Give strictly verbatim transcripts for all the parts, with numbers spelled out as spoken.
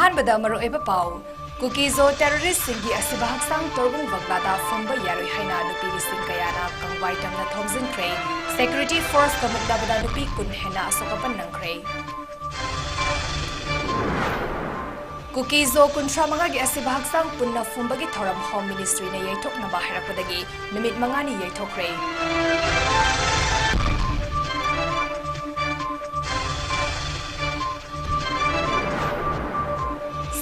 ꯑꯍꯥꯟꯕꯗ ꯃꯔꯨꯑꯣꯏꯕ ꯄꯥꯎ꯫ ꯀꯨꯀꯤ-ꯖꯣ ꯇꯦꯔꯣꯔꯤꯁ꯭ꯠꯁꯤꯡꯒꯤ ꯑꯁꯤꯕ ꯍꯛꯆꯥꯡ ꯇꯣꯔꯕꯨꯡ ꯕꯪꯒ꯭ꯂꯥꯗ ꯐꯨꯝꯕ ꯌꯥꯔꯣꯏ ꯍꯥꯏꯅ ꯅꯨꯄꯤ ꯂꯤꯁꯤꯡ ꯀꯌꯥꯅ ꯀꯪꯋꯥꯏ ꯇꯝꯅ ꯊꯣꯝꯖꯤꯟꯈ꯭ꯔꯦ꯫ ꯁꯦꯀ꯭ꯌꯨꯔꯤꯇꯤ ꯐꯣꯔꯁꯀ ꯃꯨꯛꯅꯕꯗ ꯅꯨꯄꯤ ꯀꯨꯟ ꯍꯦꯟꯅ ꯑꯁꯣꯛ ꯑꯄꯟ ꯅꯪꯈ꯭ꯔꯦ꯫ ꯀꯨꯀꯤ-ꯖꯣ ꯀꯨꯟꯊ꯭ꯔꯥ ꯃꯉꯥꯒꯤ ꯑꯁꯤꯕ ꯍꯛꯆꯥꯡ ꯄꯨꯟꯅ ꯐꯨꯝꯕꯒꯤ ꯊꯧꯔꯝ ꯍꯣꯝ ꯃꯤꯅꯤꯁꯇ꯭ꯔꯤꯅ ꯌꯩꯊꯣꯛꯅꯕ ꯍꯥꯏꯔꯛꯄꯗꯒꯤ ꯅꯨꯃꯤꯠ ꯃꯉꯥꯅꯤ ꯌꯩꯊꯣꯛꯈ꯭ꯔꯦ꯫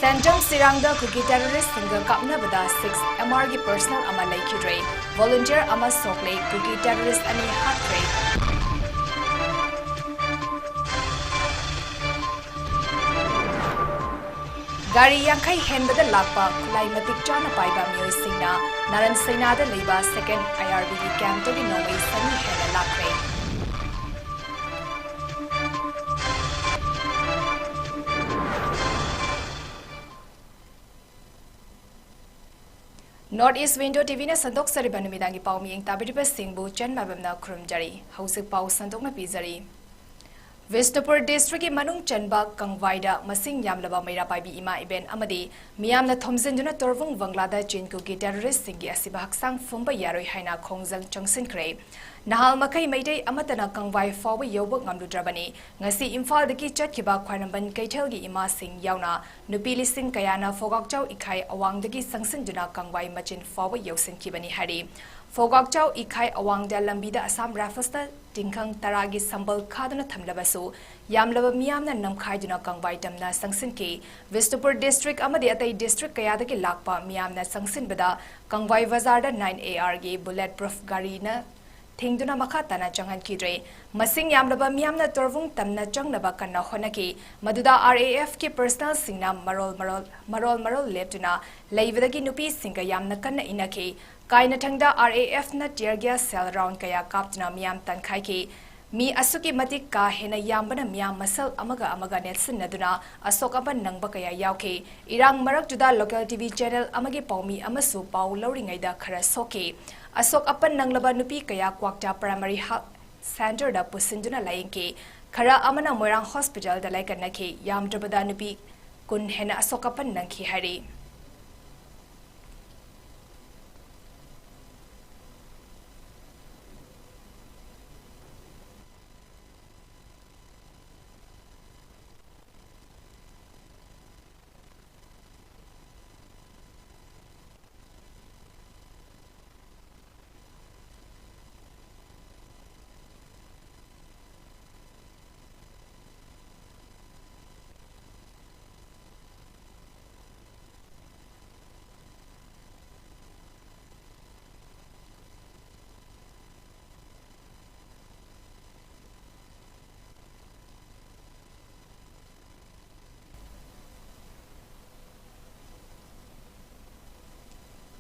ꯁꯦꯟꯖꯝ ꯆꯤꯔꯥꯡꯗ ꯀꯨꯀꯤ ꯇꯦꯔꯣꯔꯤꯁ꯭ꯠꯁꯤꯡꯒ ꯀꯥꯞꯅꯕꯗ ꯁꯤꯛꯁ ꯑꯦꯝ ꯑꯥꯔꯒꯤ ꯄꯔꯁꯅꯦꯜ ꯑꯃ ꯂꯩꯈꯤꯗ꯭ꯔꯦ꯫ ꯚꯣꯂꯨꯟꯇꯤꯌꯔ ꯑꯃ ꯁꯣꯛꯂꯦ꯫ ꯀꯨꯀꯤ ꯇꯦꯔꯣꯔꯤꯁ꯭ꯠ ꯑꯅꯤ ꯍꯥꯠꯈ꯭ꯔꯦ꯫ ꯒꯥꯔꯤ ꯌꯥꯡꯈꯩ ꯍꯦꯟꯕꯗ ꯂꯥꯛꯄ ꯈꯨꯠꯂꯥꯏ ꯃꯇꯤꯛ ꯆꯥꯅ ꯄꯥꯏꯕ ꯃꯤꯑꯣꯏꯁꯤꯡꯅ ꯅꯥꯔꯟ ꯁꯩꯅꯥꯗ ꯂꯩꯕ ꯁꯦꯀꯦꯟ ꯑꯥꯏ ꯑꯥꯔ ꯕꯤꯒꯤ ꯀꯦꯝꯞꯇꯒꯤ ꯅꯣꯡꯃꯩ ꯆꯅꯤ ꯍꯦꯟꯅ ꯂꯥꯛꯈ꯭ꯔꯦ꯫ North East Window ꯇꯤꯚꯤꯅ ꯁꯟꯗꯣꯛꯆꯔꯤꯕ ꯅꯨꯃꯤꯗꯥꯡꯒꯤ ꯄꯥꯎ ꯃꯤꯠꯌꯦꯡ ꯇꯥꯕꯤꯔꯤꯕꯁꯤꯡꯕꯨ ꯆꯟ ꯃꯥꯏꯕꯝꯅ ꯈꯨꯔꯨꯝꯖꯔꯤ꯫ ꯍꯧꯖꯤꯛ ꯄꯥꯎ ꯁꯟꯗꯣꯛꯅ ꯄꯤꯖꯔꯤ꯫ ꯕꯤꯁꯅꯨꯄꯨꯔ ꯗꯤꯁꯇ꯭ꯔꯤꯛꯀꯤ ꯃꯅꯨꯡ ꯆꯟꯕ ꯀꯪꯋꯥꯏꯗ ꯃꯁꯤꯡ ꯌꯥꯝꯂꯕ ꯃꯩꯔꯥ ꯄꯥꯏꯕꯤ ꯏꯃꯥ ꯏꯕꯦꯟ ꯑꯃꯗꯤ ꯃꯤꯌꯥꯝꯅ ꯊꯣꯝꯖꯤꯟꯗꯨꯅ ꯇꯣꯔꯕꯨꯡ ꯕꯪꯒ꯭ꯂꯥꯗ ꯆꯤꯟ ꯀꯨꯀꯤ ꯇꯦꯔꯣꯔꯤꯁ꯭ꯠꯁꯤꯡꯒꯤ ꯑꯁꯤꯕ ꯍꯛꯆꯥꯡ ꯐꯨꯝꯕ ꯌꯥꯔꯣꯏ ꯍꯥꯏꯅ ꯈꯣꯡꯖꯪ ꯆꯪꯁꯤꯟꯈ꯭ꯔꯦ꯫ ꯅꯍꯥꯜ ꯃꯈꯩ ꯃꯩꯇꯩ ꯑꯃꯠꯇꯅ ꯀꯪꯋꯥꯏ ꯐꯥꯎꯕ ꯌꯧꯕ ꯉꯝꯂꯨꯗ꯭ꯔꯕꯅꯤ꯫ ꯉꯁꯤ ꯏꯝꯐꯥꯜꯗꯒꯤ ꯆꯠꯈꯤꯕ ꯈ꯭ꯋꯥꯏꯔꯝꯕꯟ ꯀꯩꯊꯦꯜꯒꯤ ꯏꯃꯥꯁꯤꯡ ꯌꯥꯎꯅ ꯅꯨꯄꯤ ꯂꯤꯁꯤꯡ ꯀꯌꯥꯅ ꯐꯣꯒꯥꯛꯆꯥꯎ ꯏꯈꯥꯏ ꯑꯋꯥꯡꯗꯒꯤ ꯆꯪꯁꯤꯟꯗꯨꯅ ꯀꯪꯋꯥꯏ ꯃꯆꯤꯟ ꯐꯥꯎꯕ ꯌꯧꯁꯤꯟꯈꯤꯕꯅꯤ ꯍꯥꯏꯔꯤ꯫ ꯐꯣꯒꯥꯛꯆꯥꯎ ꯏꯈꯥꯏ ꯑꯋꯥꯡꯗ ꯂꯝꯕꯤꯗ ꯑꯁꯥꯝ ꯔꯥꯏꯐꯜꯁꯇ ꯇꯤꯡꯈꯪ ꯇꯔꯥꯒꯤ ꯁꯝꯕꯜ ꯈꯥꯗꯨꯅ ꯊꯝꯂꯕꯁꯨ, ꯌꯥꯝꯂꯕ ꯃꯤꯌꯥꯝꯅ ꯅꯝꯈꯥꯏꯗꯨꯅ ꯀꯪꯋꯥꯏ ꯇꯝꯅ ꯆꯪꯁꯤꯟꯈꯤ꯫ ꯕꯤꯁꯅꯨꯄꯨꯔ ꯗꯤꯁꯇ꯭ꯔꯤꯛ ꯑꯃꯗꯤ ꯑꯇꯩ ꯗꯤꯁꯇ꯭ꯔꯤꯛ ꯀꯌꯥꯗꯒꯤ ꯂꯥꯛꯄ ꯃꯤꯌꯥꯝꯅ ꯆꯪꯁꯤꯟꯕꯗ ꯀꯪꯋꯥꯏ ꯕꯖꯥꯔꯗ ꯅꯥꯏꯟ ꯑꯦ ꯑꯥꯔꯒꯤ ꯕꯨꯂꯦꯠ ꯄ꯭ꯔꯨꯐ ꯒꯥꯔꯤꯅ ꯊꯤꯡꯗꯨꯅ ꯃꯈꯥ ꯇꯥꯅ ꯆꯪꯍꯟꯈꯤꯗ꯭ꯔꯦ꯫ ꯃꯁꯤꯡ ꯌꯥꯝꯂꯕ ꯃꯤꯌꯥꯝꯅ ꯇꯣꯔꯕꯨꯡ ꯇꯝꯅ ꯆꯪꯅꯕ ꯀꯟꯅ ꯍꯣꯠꯅꯈꯤ꯫ ꯃꯗꯨꯗ ꯑꯥꯔ ꯑꯦ ꯑꯦꯐꯀꯤ ꯄꯔꯁꯅꯦꯜꯁꯤꯡꯅ ꯃꯔꯣꯜ ꯃꯔꯣꯜ, ꯃꯔꯣꯜ ꯃꯔꯣꯜ ꯂꯦꯞꯇꯨꯅ ꯂꯩꯕꯗꯒꯤ ꯅꯨꯄꯤꯁꯤꯡꯒ ꯌꯥꯝꯅ ꯀꯟꯅ ꯏꯟꯅꯈꯤ꯫ ꯀꯥꯏꯅꯊꯪꯗ ꯑꯥꯔ ꯑꯦ ꯑꯦꯐꯅ ꯇꯤꯌꯔ ꯒ꯭ꯌꯥꯁ ꯁꯦꯜ ꯔꯥꯎꯟ ꯀꯌꯥ ꯀꯥꯞꯇꯨꯅ ꯃꯤꯌꯥꯝ ꯇꯥꯟꯈꯥꯏꯈꯤ꯫ ꯃꯤ ꯑꯁꯨꯛꯀꯤ ꯃꯇꯤꯛ ꯀꯥ ꯍꯦꯟꯅ ꯌꯥꯝꯕꯅ ꯃꯤꯌꯥꯝ ꯃꯁꯜ ꯑꯃꯒ ꯑꯃꯒ ꯅꯦꯠꯁꯤꯟꯅꯗꯨꯅ ꯑꯁꯣꯛ ꯑꯄꯟ ꯅꯪꯕ ꯀꯌꯥ ꯌꯥꯎꯈꯤ꯫ ꯏꯔꯥꯡ ꯃꯔꯛꯇꯨꯗ ꯂꯣꯀꯦꯜ ꯇꯤꯚꯤ ꯆꯦꯅꯦꯜ ꯑꯃꯒꯤ ꯄꯥꯎꯃꯤ ꯑꯃꯁꯨ ꯄꯥꯎ ꯂꯧꯔꯤꯉꯩꯗ ꯈꯔ ꯁꯣꯛꯈꯤ꯫ ꯑꯁꯣꯛ ꯑꯄꯟ ꯅꯪꯂꯕ ꯅꯨꯄꯤ ꯀꯌꯥ ꯀ꯭ꯋꯥꯛꯇꯥ ꯄ꯭ꯔꯥꯏꯃꯥꯔꯤ ꯍꯦꯜꯊ ꯁꯦꯟꯇꯔꯗ ꯄꯨꯁꯤꯟꯗꯨꯅ ꯂꯥꯌꯦꯡꯈꯤ꯫ ꯈꯔ ꯑꯃꯅ ꯃꯣꯏꯔꯥꯡ ꯍꯣꯁꯄꯤꯇꯥꯜꯗ ꯂꯥꯏꯀꯠꯅꯈꯤ꯫ ꯌꯥꯝꯗ꯭ꯔꯕꯗ ꯅꯨꯄꯤ ꯀꯨꯟ ꯍꯦꯟꯅ ꯑꯁꯣꯛ ꯑꯄꯟ ꯅꯪꯈꯤ ꯍꯥꯏꯔꯤ꯫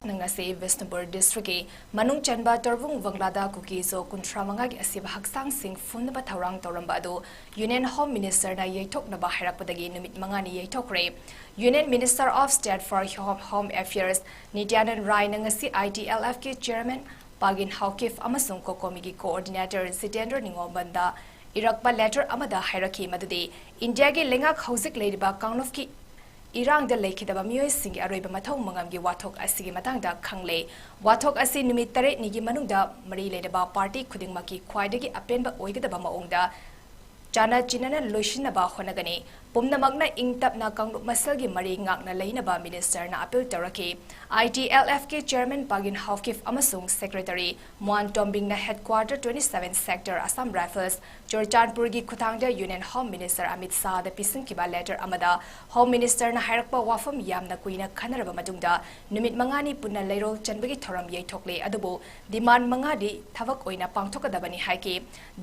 ꯅꯪ ꯑꯁꯤ ꯕꯤꯁꯅꯨꯄꯨꯔ ꯗꯤꯁꯇ꯭ꯔꯤꯛꯀꯤ ꯃꯅꯨꯡ ꯆꯟꯕ ꯇꯣꯔꯕꯨꯡ ꯕꯪꯒ꯭ꯂꯥꯗ ꯀꯨꯀꯤ ꯖꯣ ꯀꯨꯟꯊ꯭ꯔꯥ ꯃꯉꯥꯒꯤ ꯑꯁꯤꯕ ꯍꯛꯆꯥꯡꯁꯤꯡ ꯐꯨꯝꯅꯕ ꯊꯧꯔꯥꯡ ꯇꯧꯔꯝꯕ ꯑꯗꯨ ꯌꯨꯅꯤꯌꯟ ꯍꯣꯝ ꯃꯤꯅꯤꯁꯇꯔꯅ ꯌꯩꯊꯣꯛꯅꯕ ꯍꯥꯏꯔꯛꯄꯗꯒꯤ ꯅꯨꯃꯤꯠ ꯃꯉꯥꯅꯤ ꯌꯩꯊꯣꯛꯈ꯭ꯔꯦ꯫ Union Minister of State for Home, Home Affairs ꯅꯤꯇ꯭ꯌꯥꯅꯟ ꯔꯥꯏꯅ ꯉꯁꯤ ꯑꯥꯏ ꯇꯤ ꯑꯦꯜ ꯑꯦꯐꯀꯤ ꯆꯤꯌꯔꯃꯦꯟ ꯄꯥꯒꯤꯟ ꯍꯥꯎꯀꯤꯐ ꯑꯃꯁꯨꯡ ꯀꯣꯀꯣꯃꯤꯒꯤ ꯀꯣꯑꯣꯔꯗꯤꯅꯦꯇꯔ ꯖꯤꯇꯦꯟꯗ꯭ꯔ ꯅꯤꯉꯣꯝꯕꯟꯗ ꯏꯔꯛꯄ ꯂꯦꯇꯔ ꯑꯃꯗ ꯍꯥꯏꯔꯛꯈꯤ ꯃꯗꯨꯗꯤ ꯏꯟꯗꯤꯌꯥꯒꯤ ꯂꯩꯉꯥꯛ ꯍꯧꯖꯤꯛ ꯂꯩꯔꯤꯕ ꯀꯥꯡꯂꯨꯞꯀꯤ ꯏꯔꯥꯡꯗ ꯂꯩꯈꯤꯗꯕ ꯃꯤꯑꯣꯏꯁꯤꯡꯒꯤ ꯑꯔꯣꯏꯕ ꯃꯊꯧ ꯃꯉꯝꯒꯤ ꯋꯥꯊꯣꯛ ꯑꯁꯤꯒꯤ ꯃꯇꯥꯡꯗ ꯈꯪꯂꯦ꯫ ꯋꯥꯊꯣꯛ ꯑꯁꯤ ꯅꯨꯃꯤꯠ ꯇꯔꯦꯠꯅꯤꯒꯤ ꯃꯅꯨꯡꯗ ꯃꯔꯤ ꯂꯩꯅꯕ ꯄꯥꯔꯇꯤ ꯈꯨꯗꯤꯡꯃꯛꯀꯤ ꯈ꯭ꯋꯥꯏꯗꯒꯤ ꯑꯄꯦꯟꯕ ꯑꯣꯏꯒꯗꯕ ꯃꯑꯣꯡꯗ ꯆꯥꯅ ꯆꯤꯟꯅꯅ ꯂꯣꯏꯁꯤꯟꯅꯕ ꯍꯣꯠꯅꯒꯅꯤ꯫ ꯄꯨꯝꯅꯃꯛꯅ ꯏꯪ ꯇꯞꯅ ꯀꯥꯡꯂꯨꯞ ꯃꯁꯦꯜꯒꯤ ꯃꯔꯤ ꯉꯥꯛꯅ ꯂꯩꯅꯕ ꯃꯤꯅꯤꯁꯇꯔꯅ ꯑꯄꯤꯜ ꯇꯧꯔꯛꯈꯤ꯫ ꯑꯥꯏ ꯇꯤ ꯑꯦꯜ ꯑꯦꯐꯀꯤ ꯆꯤꯌꯔꯃꯦꯟ ꯄꯥꯒꯤꯟ ꯍꯥꯎꯀꯤꯐ ꯑꯃꯁꯨꯡ ꯁꯦꯀ꯭ꯔꯦꯇꯔꯤ ꯃꯣꯍꯟ ꯇꯣꯝꯕꯤꯡꯅ headquarter twenty seven sector Assam Rifles ꯆꯨꯔꯆꯥꯟꯄꯨꯔꯒꯤ ꯈꯨꯠꯊꯥꯡꯗ ꯌꯨꯅꯤꯌꯟ ꯍꯣꯝ ꯃꯤꯅꯤꯁꯇꯔ ꯑꯃꯤꯠ ꯁꯥꯍꯗ ꯄꯤꯁꯤꯟꯈꯤꯕ ꯂꯦꯇꯔ ꯑꯃꯗ ꯍꯣꯝ ꯃꯤꯅꯤꯁꯇꯔꯅ ꯍꯥꯏꯔꯛꯄ ꯋꯥꯐꯝ ꯌꯥꯝꯅ ꯀꯨꯏꯅ ꯈꯟꯅꯔꯕ ꯃꯇꯨꯡꯗ ꯅꯨꯃꯤꯠ ꯃꯉꯥꯅꯤ ꯄꯨꯟꯅ ꯂꯩꯔꯣꯜ ꯆꯟꯕꯒꯤ ꯊꯧꯔꯝ ꯌꯩꯊꯣꯛꯂꯦ, ꯑꯗꯨꯕꯨ ꯗꯤꯃꯥꯟ ꯃꯉꯥꯗꯤ ꯊꯕꯛ ꯑꯣꯏꯅ ꯄꯥꯡꯊꯣꯛꯀꯗꯕꯅꯤ ꯍꯥꯏꯈꯤ꯫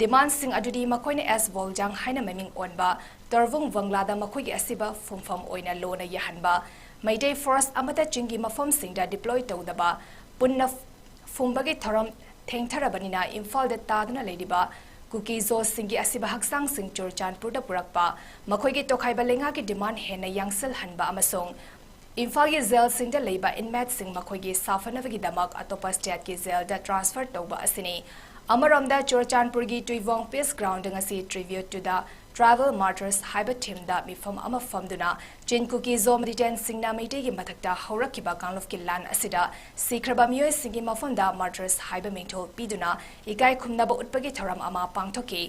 ꯗꯤꯃꯥꯟꯁꯤꯡ ꯑꯗꯨꯗꯤ ꯃꯈꯣꯏꯅ ꯑꯦꯁ ꯕꯣꯜꯖꯥꯡ ꯍꯥꯏꯅ ꯃꯃꯤꯡ ꯑꯣꯟꯕ ꯇꯣꯔꯕꯨꯡ ꯕꯪꯒ꯭ꯂꯥꯗ ꯃꯈꯣꯏꯒꯤ ꯑꯁꯤꯕ ꯐꯨꯝꯐꯝ ꯑꯣꯏꯅ ꯂꯣꯅ ꯌꯥꯍꯟꯕ, ꯃꯩꯇꯩ ꯐꯣꯔꯁ ꯑꯃꯠꯇ ꯆꯤꯡꯒꯤ ꯃꯐꯝꯁꯤꯡꯗ deploy ꯇꯧꯗꯕ, ꯄꯨꯟꯅ ꯐꯨꯝꯕꯒꯤ ꯊꯧꯔꯝ ꯊꯦꯡꯊꯔꯕꯅꯤꯅ ꯏꯝꯐꯥꯜꯗ ꯇꯥꯗꯨꯅ ꯂꯩꯔꯤꯕ ꯀꯨꯀꯤ ꯖꯣꯁꯤꯡꯒꯤ ꯑꯁꯤꯕ ꯍꯛꯆꯥꯡꯁꯤꯡ ꯆꯨꯔꯆꯥꯟꯄꯨꯔꯗ ꯄꯨꯔꯛꯄ, ꯃꯈꯣꯏꯒꯤ ꯇꯣꯈꯥꯏꯕ ꯂꯩꯉꯥꯛꯀꯤ ꯗꯤꯃꯥꯟ ꯍꯦꯟꯅ ꯌꯥꯡꯁꯤꯜꯍꯟꯕ ꯑꯃꯁꯨꯡ ꯏꯝꯐꯥꯜꯒꯤ ꯖꯦꯜꯁꯤꯡꯗ ꯂꯩꯕ ꯏꯟꯃꯦꯠꯁꯤꯡ ꯃꯈꯣꯏꯒꯤ ꯁꯥꯐꯅꯕꯒꯤꯗꯃꯛ ꯑꯇꯣꯞꯄ ꯁ꯭ꯇꯦꯠꯀꯤ ꯖꯦꯜꯗ ꯇ꯭ꯔꯥꯟꯁꯐꯔ ꯇꯧꯕ ꯑꯁꯤꯅꯤ꯫ ꯑꯃꯔꯣꯝꯗ ꯆꯨꯔꯆꯥꯟꯄꯨꯔꯒꯤ ꯇꯨꯏꯕꯣꯡ ꯄꯤꯁ ꯒ꯭ꯔꯥꯎꯟꯗ ꯉꯁꯤ Tribute to the Tribal Martyrs ꯍꯥꯏꯕ theme ꯗ ꯃꯤꯐꯝ ꯑꯃ ꯐꯝꯗꯨꯅ ꯆꯤꯟ ꯀꯨꯀꯤ ꯖꯣ militants ꯁꯤꯡꯅ ꯃꯩꯇꯩꯒꯤ ꯃꯊꯛꯇ ꯍꯧꯔꯛꯈꯤꯕ ꯀꯥꯡꯂꯨꯞꯀꯤ ꯂꯥꯟ ꯑꯁꯤꯗ ꯁꯤꯈ꯭ꯔꯕ ꯃꯤꯑꯣꯏꯁꯤꯡꯒꯤ ꯃꯐꯝꯗ martyrs ꯍꯥꯏꯕ ꯃꯤꯡꯊꯣꯜ ꯄꯤꯗꯨꯅ ꯏꯀꯥꯏ ꯈꯨꯝꯅꯕ ꯎꯠꯄꯒꯤ ꯊꯧꯔꯝ ꯑꯃ ꯄꯥꯡꯊꯣꯛꯈꯤ꯫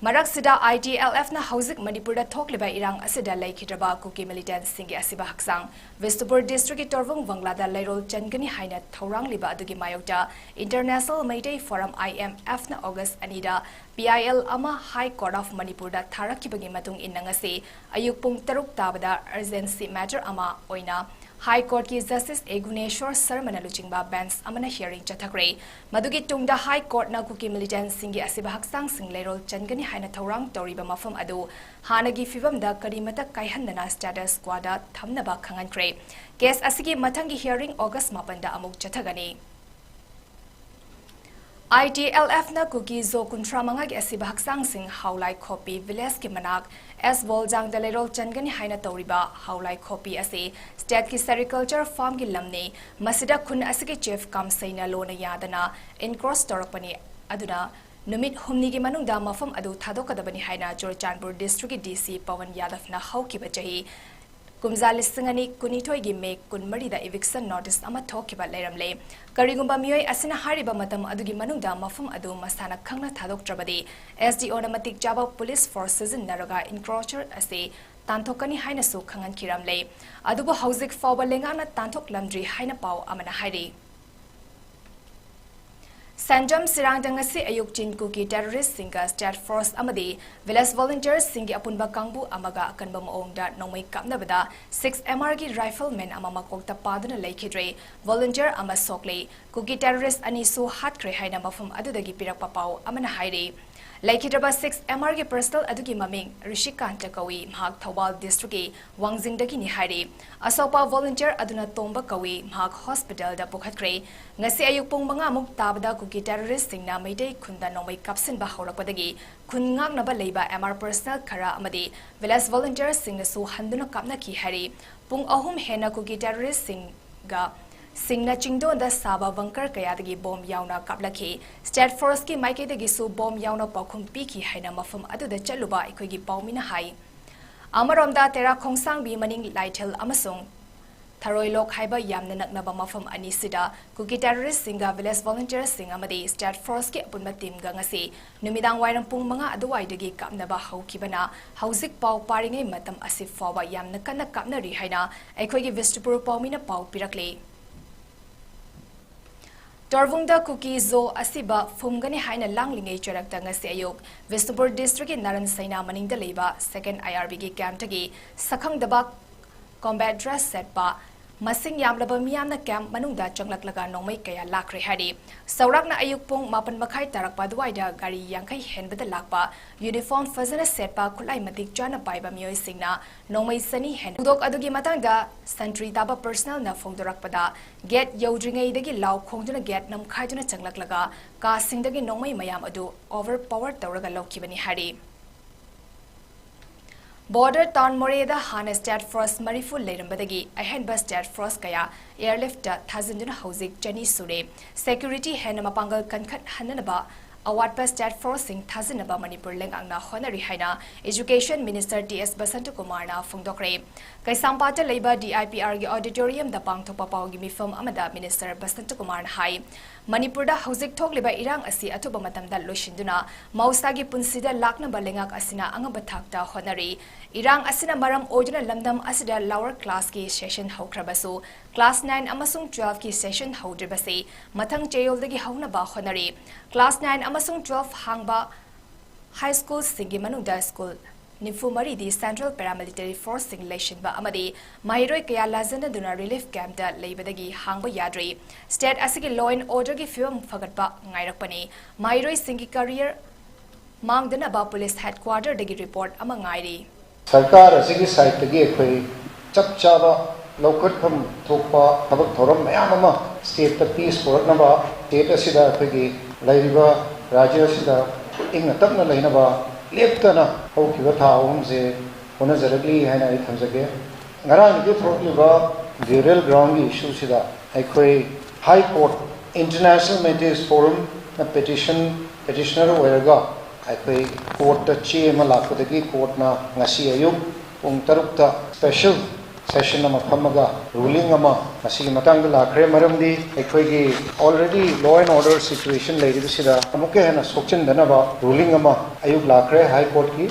ꯃꯔꯛꯁꯤꯗ, I T L F ꯅ ꯍꯧꯖꯤꯛ ꯃꯅꯤꯄꯨꯔꯗ ꯊꯣꯛꯂꯤꯕ ꯏꯔꯥꯡ ꯑꯁꯤꯗ ꯂꯩꯈꯤꯗ꯭ꯔꯕ ꯀꯨꯀꯤ militants ꯁꯤꯡꯒꯤ ꯑꯁꯤꯕ ꯍꯛꯆꯥꯡ ꯕꯤꯁꯅꯨꯄꯨꯔ district ꯀꯤ ꯇꯣꯔꯕꯨꯡ ꯕꯪꯒ꯭ꯂꯥꯗ ꯂꯩꯔꯣꯜ ꯆꯟꯒꯅꯤ ꯍꯥꯏꯅ ꯊꯧꯔꯥꯡꯂꯤꯕ ꯑꯗꯨꯒꯤ ꯃꯥꯌꯣꯛꯇ International Meitei Forum, I M F ꯅ August ꯑꯅꯤꯗ P I L ꯑꯃ High Court of ꯃꯅꯤꯄꯨꯔꯗ ꯊꯥꯔꯛꯈꯤꯕꯒꯤ ꯃꯇꯨꯡ ꯏꯟꯅ ꯉꯁꯤ ꯑꯌꯨꯛ ꯄꯨꯡ ꯇꯔꯨꯛ ꯇꯥꯕꯗ urgency matter ꯑꯃ ꯑꯣꯏꯅ High Court ꯀꯤ Justice A ꯒꯨꯅꯦꯁ꯭ꯋꯔ ꯁꯔꯃꯅ ꯂꯨꯆꯤꯡꯕ bench ꯑꯃꯅ hearing ꯆꯠꯊꯈ꯭ꯔꯦ꯫ ꯃꯗꯨꯒꯤ ꯇꯨꯡꯗ High Court ꯅ ꯀꯨꯀꯤ militants ꯁꯤꯡꯒꯤ ꯑꯁꯤꯕ ꯍꯛꯆꯥꯡꯁꯤꯡ ꯂꯩꯔꯣꯜ ꯆꯟꯒꯅꯤ ꯍꯥꯏꯅ ꯊꯧꯔꯥꯡ ꯇꯧꯔꯤꯕ ꯃꯐꯝ ꯑꯗꯨ ꯍꯥꯟꯅꯒꯤ ꯐꯤꯕꯝꯗ ꯀꯔꯤꯃꯠꯇ ꯀꯥꯏꯍꯟꯗꯅ status quo ꯗ ꯊꯝꯅꯕ ꯈꯪꯍꯟꯈ꯭ꯔꯦ꯫ Case ꯑꯁꯤꯒꯤ ꯃꯊꯪꯒꯤ hearing August ꯃꯥꯄꯟꯗ ꯑꯃꯨꯛ ꯆꯠꯊꯒꯅꯤ꯫ I T L F ꯅ ꯀꯨꯀꯤ ꯖꯣ ꯀꯨꯟꯊ꯭ꯔꯥ ꯃꯉꯥꯒꯤ ꯑꯁꯤꯕ ꯍꯛꯆꯥꯡꯁꯤꯡ ꯍꯥꯎꯂꯥꯏ ꯈꯣꯄꯤ village ꯀꯤ ꯃꯅꯥꯛ ꯑꯦꯁ ꯕꯣꯜꯖꯥꯡꯗ ꯂꯩꯔꯣꯜ ꯆꯟꯒꯅꯤ ꯍꯥꯏꯅ ꯇꯧꯔꯤꯕ ꯍꯥꯎꯂꯥꯏ ꯈꯣꯄꯤ ꯑꯁꯤ state ꯀꯤ sericulture farm ꯒꯤ ꯂꯝꯅꯤ꯫ ꯃꯁꯤꯗ ꯈꯨꯟ ꯑꯁꯤꯒꯤ chief ꯀꯥꯝꯁꯩꯅ ꯂꯣꯅ ꯌꯥꯗꯅ encroach ꯇꯧꯔꯛꯄꯅꯤ꯫ ꯑꯗꯨꯅ ꯅꯨꯃꯤꯠ ꯍꯨꯝꯅꯤꯒꯤ ꯃꯅꯨꯡꯗ ꯃꯐꯝ ꯑꯗꯨ ꯊꯥꯗꯣꯛꯀꯗꯕꯅꯤ ꯍꯥꯏꯅ ꯆꯨꯔꯆꯥꯟꯄꯨꯔ district ꯀꯤ D C ꯄꯋꯟ ꯌꯥꯗꯕꯅ ꯍꯧꯈꯤꯕ ꯆꯍꯤ ꯀꯨꯝꯖꯥ ꯂꯤꯁꯤꯡ ꯑꯅꯤ ꯀꯨꯟꯅꯤꯊꯣꯏꯒꯤ May ꯀꯨꯟꯃꯔꯤꯗ eviction notice ꯑꯃ ꯊꯣꯛꯈꯤꯕ ꯂꯩꯔꯝꯂꯦ꯫ ꯀꯔꯤꯒꯨꯝꯕ ꯃꯤꯑꯣꯏ ꯑꯁꯤꯅ ꯍꯥꯏꯔꯤꯕ ꯃꯇꯝ ꯑꯗꯨꯒꯤ ꯃꯅꯨꯡꯗ ꯃꯐꯝ ꯑꯗꯨ ꯃꯁꯥꯅ ꯈꯪꯅ ꯊꯥꯗꯣꯛꯇ꯭ꯔꯕꯗꯤ, S D O ꯅ ꯃꯇꯤꯛ ꯆꯥꯕ police force ꯁꯤꯖꯤꯟꯅꯔꯒ encroacher ꯑꯁꯤ ꯇꯥꯟꯊꯣꯛꯀꯅꯤ ꯍꯥꯏꯅꯁꯨ ꯈꯪꯍꯟꯈꯤꯔꯝꯂꯦ꯫ ꯑꯗꯨꯕꯨ ꯍꯧꯖꯤꯛ ꯐꯥꯎꯕ ꯂꯩꯉꯥꯛꯅ ꯇꯥꯟꯊꯣꯛꯂꯝꯗ꯭ꯔꯤ ꯍꯥꯏꯅ ꯄꯥꯎ ꯑꯃꯅ ꯍꯥꯏꯔꯤ꯫ ꯁꯦꯟꯖꯝ ꯁꯤꯔꯥꯡꯗ ꯉꯁꯤ ꯑꯌꯨꯛ ꯆꯤꯟ ꯀꯨꯀꯤ terrorist ꯁꯤꯡꯒ state force ꯑꯃꯗꯤ village volunteers ꯁꯤꯡꯒꯤ ꯑꯄꯨꯟꯕ ꯀꯥꯡꯕꯨ ꯑꯃꯒ ꯑꯀꯟꯕ ꯃꯑꯣꯡꯗ ꯅꯣꯡꯃꯩ ꯀꯥꯞꯅꯕꯗ six M R ꯒꯤ rifleman ꯑꯃ ꯃꯀꯣꯛꯇ ꯄꯥꯟꯗꯨꯅ ꯂꯩꯈꯤꯗ꯭ꯔꯦ꯫ Volunteer ꯑꯃ ꯁꯣꯛꯂꯦ꯫ ꯀꯨꯀꯤ terrorist ꯑꯅꯤꯁꯨ ꯍꯥꯠꯈ꯭ꯔꯦ ꯍꯥꯏꯅ ꯃꯐꯝ ꯑꯗꯨꯗꯒꯤ ꯄꯤꯔꯛꯄ ꯄꯥꯎ ꯑꯃꯅ ꯍꯥꯏꯔꯤ꯫ ꯂꯩꯈꯤꯗ꯭ꯔꯕ six M R ꯒꯤ personnel ꯑꯗꯨꯒꯤ ꯃꯃꯤꯡ ꯔꯤꯁꯤꯀꯥꯟꯇ ꯀꯧꯏ꯫ ꯃꯍꯥꯛ ꯊꯧꯕꯥꯜ district ꯀꯤ ꯋꯥꯡꯖꯤꯡꯗꯒꯤꯅꯤ ꯍꯥꯏꯔꯤ꯫ ꯑꯁꯣꯛꯄ volunteer ꯑꯗꯨꯅ ꯇꯣꯝꯕ ꯀꯧꯏ꯫ ꯃꯍꯥꯛ hospital ꯗ ꯄꯨꯈꯠꯈ꯭ꯔꯦ꯫ ꯉꯁꯤ ꯑꯌꯨꯛ ꯄꯨꯡ ꯃꯉꯥ ꯃꯨꯛ ꯇꯥꯕꯗ ꯀꯨꯀꯤ terrorist ꯁꯤꯡꯅ ꯃꯩꯇꯩ ꯈꯨꯟꯗ ꯅꯣꯡꯃꯩ ꯀꯥꯞꯁꯤꯟꯕ ꯍꯧꯔꯛꯄꯗꯒꯤ ꯈꯨꯟ ꯉꯥꯛꯅꯕ ꯂꯩꯕ M R personnel ꯈꯔ ꯑꯃꯗꯤ village volunteer ꯁꯤꯡꯅꯁꯨ ꯍꯟꯗꯨꯅ ꯀꯥꯞꯅꯈꯤ ꯍꯥꯏꯔꯤ꯫ ꯄꯨꯡ ꯑꯍꯨꯝ ꯍꯦꯟꯅ ꯀꯨꯀꯤ terrorist ꯁꯤꯡꯒ ꯁꯤꯡꯅ ꯆꯤꯡꯗꯣꯟꯗ ꯁꯥꯕ bunker ꯀꯌꯥꯗꯒꯤ ꯕꯣꯝ ꯌꯥꯎꯅ ꯀꯥꯞꯂꯛꯈꯤ꯫ State Forceꯀꯤ ꯃꯥꯏꯀꯩꯗꯒꯤꯁꯨ ꯕꯣꯝ ꯌꯥꯎꯅ ꯄꯥꯎꯈꯨꯝ ꯄꯤꯈꯤ ꯍꯥꯏꯅ ꯃꯐꯝ ꯑꯗꯨꯗ ꯆꯠꯂꯨꯕ ꯑꯩꯈꯣꯏꯒꯤ ꯄꯥꯎꯃꯤꯅ ꯍꯥꯏ꯫ ꯑꯃꯔꯣꯝꯗ ꯇꯦꯔꯥ ꯈꯣꯡꯁꯥꯡꯕꯤ ꯃꯅꯤꯡ ꯂꯥꯏꯊꯦꯜ ꯑꯃꯁꯨꯡ ꯊꯔꯣꯏꯂꯣꯛ ꯍꯥꯏꯕ ꯌꯥꯝꯅ ꯅꯛꯅꯕ ꯃꯐꯝ ꯑꯅꯤꯁꯤꯗ ꯀꯨꯀꯤ terroristꯁꯤꯡꯒ village volunteerꯁꯤꯡ ꯑꯃꯗꯤ State Forceꯀꯤ ꯑꯄꯨꯟꯕ teamꯒ ꯉꯁꯤ ꯅꯨꯃꯤꯗꯥꯡ ꯋꯥꯏꯔꯝ ꯄꯨꯡ ꯃꯉꯥ ꯑꯗꯨꯋꯥꯏꯗꯒꯤ ꯀꯥꯞꯅꯕ ꯍꯧꯈꯤꯕꯅ ꯍꯧꯖꯤꯛ ꯄꯥꯎ ꯄꯥꯔꯤꯉꯩ ꯃꯇꯝ ꯑꯁꯤ ꯐꯥꯎꯕ ꯌꯥꯝꯅ ꯀꯟꯅ ꯀꯥꯞꯅꯔꯤ ꯍꯥꯏꯅ ꯑꯩꯈꯣꯏꯒꯤ ꯕꯤꯁꯅꯨꯄꯨꯔ ꯄꯥꯎꯃꯤꯅ ꯄꯥꯎ ꯄꯤꯔꯛꯂꯤ꯫ ꯇꯣꯔꯕꯨꯡꯗ ꯀꯨꯀꯤ ꯖꯣ ꯑꯁꯤꯕ ꯐꯨꯝꯒꯅꯤ ꯍꯥꯏꯅ ꯂꯥꯡꯂꯤꯉꯩ ꯆꯔꯛꯇ ꯉꯁꯤ ꯑꯌꯨꯛ ꯕꯤꯁꯅꯨꯄꯨꯔ districtꯀꯤ ꯅꯥꯔꯟ ꯁꯩꯅꯥ ꯃꯅꯤꯡꯗ ꯂꯩꯕ second IRBꯒꯤ campꯇꯒꯤ ꯁꯛꯈꯪꯗꯕ combat dress ꯁꯦꯠꯄ ꯃꯁꯤꯡ ꯌꯥꯝꯂꯕ ꯃꯤꯌꯥꯝꯅ camp ꯃꯅꯨꯡꯗ ꯆꯪꯂꯛꯂꯒ ꯅꯣꯡꯃꯩ ꯀꯌꯥ ꯂꯥꯛꯈ꯭ꯔꯦ ꯍꯥꯏꯔꯤ꯫ ꯆꯥꯎꯔꯥꯛꯅ ꯑꯌꯨꯛ ꯄꯨꯡ ꯃꯥꯄꯟ ꯃꯈꯥꯏ ꯇꯥꯔꯛꯄ ꯑꯗꯨꯋꯥꯏꯗ ꯒꯥꯔꯤ ꯌꯥꯡꯈꯩ ꯍꯦꯟꯕꯗ ꯂꯥꯛꯄ uniform ꯐꯖꯅ ꯁꯦꯠꯄ ꯈꯨꯠꯂꯥꯏ ꯃꯇꯤꯛ ꯆꯥꯅ ꯄꯥꯏꯕ ꯃꯤꯑꯣꯏꯁꯤꯡꯅ ꯅꯣꯡꯃꯩ ꯆꯅꯤ ꯍꯦꯟꯅ ꯊꯧꯗꯣꯛ ꯑꯗꯨꯒꯤ ꯃꯇꯥꯡꯗ ꯁꯟꯇ꯭ꯔꯤ ꯇꯥꯕ personnelꯅ ꯐꯣꯡꯗꯣꯔꯛꯄꯗ gate ꯌꯧꯗ꯭ꯔꯤꯉꯩꯗꯒꯤ ꯂꯥꯎ ꯈꯣꯡꯗꯨꯅ gate ꯅꯝꯈꯥꯏꯗꯨꯅ ꯆꯪꯂꯛꯂꯒ ꯀꯥꯁꯤꯡꯗꯒꯤ ꯅꯣꯡꯃꯩ ꯃꯌꯥꯝ ꯑꯗꯨ overpower ꯇꯧꯔꯒ ꯂꯧꯈꯤꯕꯅꯤ ꯍꯥꯏꯔꯤ꯫ Border town ꯃꯣꯔꯦꯗ ꯍꯥꯟꯅ State Force ꯃꯔꯤꯐꯨ ꯂꯩꯔꯝꯕꯗꯒꯤ ꯑꯍꯦꯟꯕ State Force ꯀꯌꯥ airliftꯇ ꯊꯥꯖꯤꯟꯗꯨꯅ ꯍꯧꯖꯤꯛ ꯆꯅꯤ ꯁꯨꯔꯦ꯫ Security ꯍꯦꯟꯅ ꯃꯄꯥꯡꯒꯜ ꯀꯟꯈꯠꯍꯟꯅꯅꯕ ꯑꯋꯥꯠꯄ State Forceꯁꯤꯡ ꯊꯥꯖꯤꯟꯅꯕ ꯃꯅꯤꯄꯨꯔ ꯂꯩꯉꯥꯛꯅ ꯍꯣꯠꯅꯔꯤ ꯍꯥꯏꯅ Education Minister ꯇꯤ ꯑꯦꯁ ꯕꯁꯟꯇꯀꯨꯃꯥꯔꯅ ꯐꯣꯡꯗꯣꯛꯈ꯭ꯔꯦ꯫ ꯀꯩꯁꯥꯝꯄꯥꯠꯇ ꯂꯩꯕ DIPRꯒꯤ auditoriumꯗ ꯄꯥꯡꯊꯣꯛꯄ ꯄꯥꯎꯒꯤ ꯃꯤꯐꯝ ꯑꯃꯗ Minister ꯕꯁꯟꯇꯀꯨꯃꯥꯔꯅ ꯍꯥꯏ, ꯃꯅꯤꯄꯨꯔꯗ ꯍꯧꯖꯤꯛ ꯊꯣꯛꯂꯤꯕ ꯏꯔꯥꯡ ꯑꯁꯤ ꯑꯊꯨꯕ ꯃꯇꯝꯗ ꯂꯣꯏꯁꯤꯟꯗꯨꯅ ꯃꯍꯧꯁꯥꯒꯤ ꯄꯨꯟꯁꯤꯗ ꯂꯥꯛꯅꯕ ꯂꯩꯉꯥꯛ ꯑꯁꯤꯅ ꯑꯉꯝꯕ ꯊꯥꯛꯇ ꯍꯣꯠꯅꯔꯤ꯫ ꯏꯔꯥꯡ ꯑꯁꯤꯅ ꯃꯔꯝ ꯑꯣꯏꯗꯨꯅ ꯂꯝꯗꯝ ꯑꯁꯤꯗ lower classꯀꯤ session ꯍꯧꯈ꯭ꯔꯕꯁꯨ class nine ꯑꯃꯁꯨꯡ twelveꯀꯤ session ꯍꯧꯗ꯭ꯔꯤꯕꯁꯤ ꯃꯊꯪ ꯆꯌꯣꯜꯗꯒꯤ ꯍꯧꯅꯕ ꯍꯣꯠꯅꯔꯤ꯫ Class nine ꯑꯃꯁꯨꯡ twelve ꯍꯥꯡꯕ high schoolꯁꯤꯡꯒꯤ ꯃꯅꯨꯡꯗ school ꯅꯤꯐꯨ ꯃꯔꯤꯗꯤ Central Paramilitary Forceꯁꯤꯡ ꯂꯩꯁꯤꯟꯕ ꯑꯃꯗꯤ ꯃꯍꯩꯔꯣꯏ ꯀꯌꯥ ꯂꯥꯖꯟꯅꯗꯨꯅ relief campꯇ ꯂꯩꯕꯗꯒꯤ ꯍꯥꯡꯕ ꯌꯥꯗ꯭ꯔꯤ꯫ State ꯑꯁꯤꯒꯤ law and orderꯒꯤ ꯐꯤꯕꯝ ꯐꯒꯠꯄ ꯉꯥꯏꯔꯛꯄꯅꯤ꯫ ꯃꯍꯩꯔꯣꯏꯁꯤꯡꯒꯤ career ꯃꯥꯡꯗꯅꯕ police headquarterꯗꯒꯤ report ꯑꯃ ꯉꯥꯏꯔꯤ꯫ ꯁꯔꯀꯥꯔ ꯑꯁꯤꯒꯤ sideꯇꯒꯤ ꯑꯩꯈꯣꯏ ꯆꯞ ꯆꯥꯕ ꯂꯧꯈꯠꯐꯝ ꯊꯣꯛꯄ ꯊꯕꯛ ꯊꯧꯔꯝ ꯃꯌꯥꯝ ꯑꯃ stateꯇ peace ꯄꯨꯔꯛꯅꯕ, state ꯑꯁꯤꯗ ꯑꯩꯈꯣꯏꯒꯤ ꯂꯩꯔꯤꯕ ꯔꯥꯖ꯭ꯌ ꯑꯁꯤꯗ ꯏꯪꯅ ꯇꯞꯅ ꯂꯩꯅꯕ ꯂꯦꯞꯇꯅ ꯍꯧꯈꯤꯕ ꯊꯥ ꯑꯍꯨꯝꯁꯦ ꯍꯣꯠꯅꯖꯔꯛꯂꯤ ꯍꯥꯏꯅ ꯑꯩ ꯊꯝꯖꯒꯦ꯫ ꯉꯔꯥꯡꯗꯒꯤ ꯊꯣꯛꯂꯤꯕ Burial Groundꯒꯤ issueꯁꯤꯗ ꯑꯩꯈꯣꯏ High Court, International Metis Forumꯅ petition, petitioner ꯑꯣꯏꯔꯒ ꯑꯩꯈꯣꯏ courtꯇ ꯆꯦ ꯑꯃ ꯂꯥꯛꯄꯗꯒꯤ courtꯅ ꯉꯁꯤ ꯑꯌꯨꯛ ꯄꯨꯡ ꯇꯔꯨꯛꯇ special session ꯑꯃ ꯐꯝꯃꯒ ruling ꯑꯃ ꯃꯁꯤꯒꯤ ꯃꯇꯥꯡꯗ ꯂꯥꯛꯈ꯭ꯔꯦ꯫ ꯃꯔꯝꯗꯤ ꯑꯩꯈꯣꯏꯒꯤ already law and order situation ꯂꯩꯔꯤꯕꯁꯤꯗ ꯑꯃꯨꯛꯀ ꯍꯦꯟꯅ ꯁꯣꯛꯆꯤꯟꯗꯅꯕ ruling ꯑꯃ ꯑꯌꯨꯛ ꯂꯥꯛꯈ꯭ꯔꯦ High Courtꯀꯤ꯫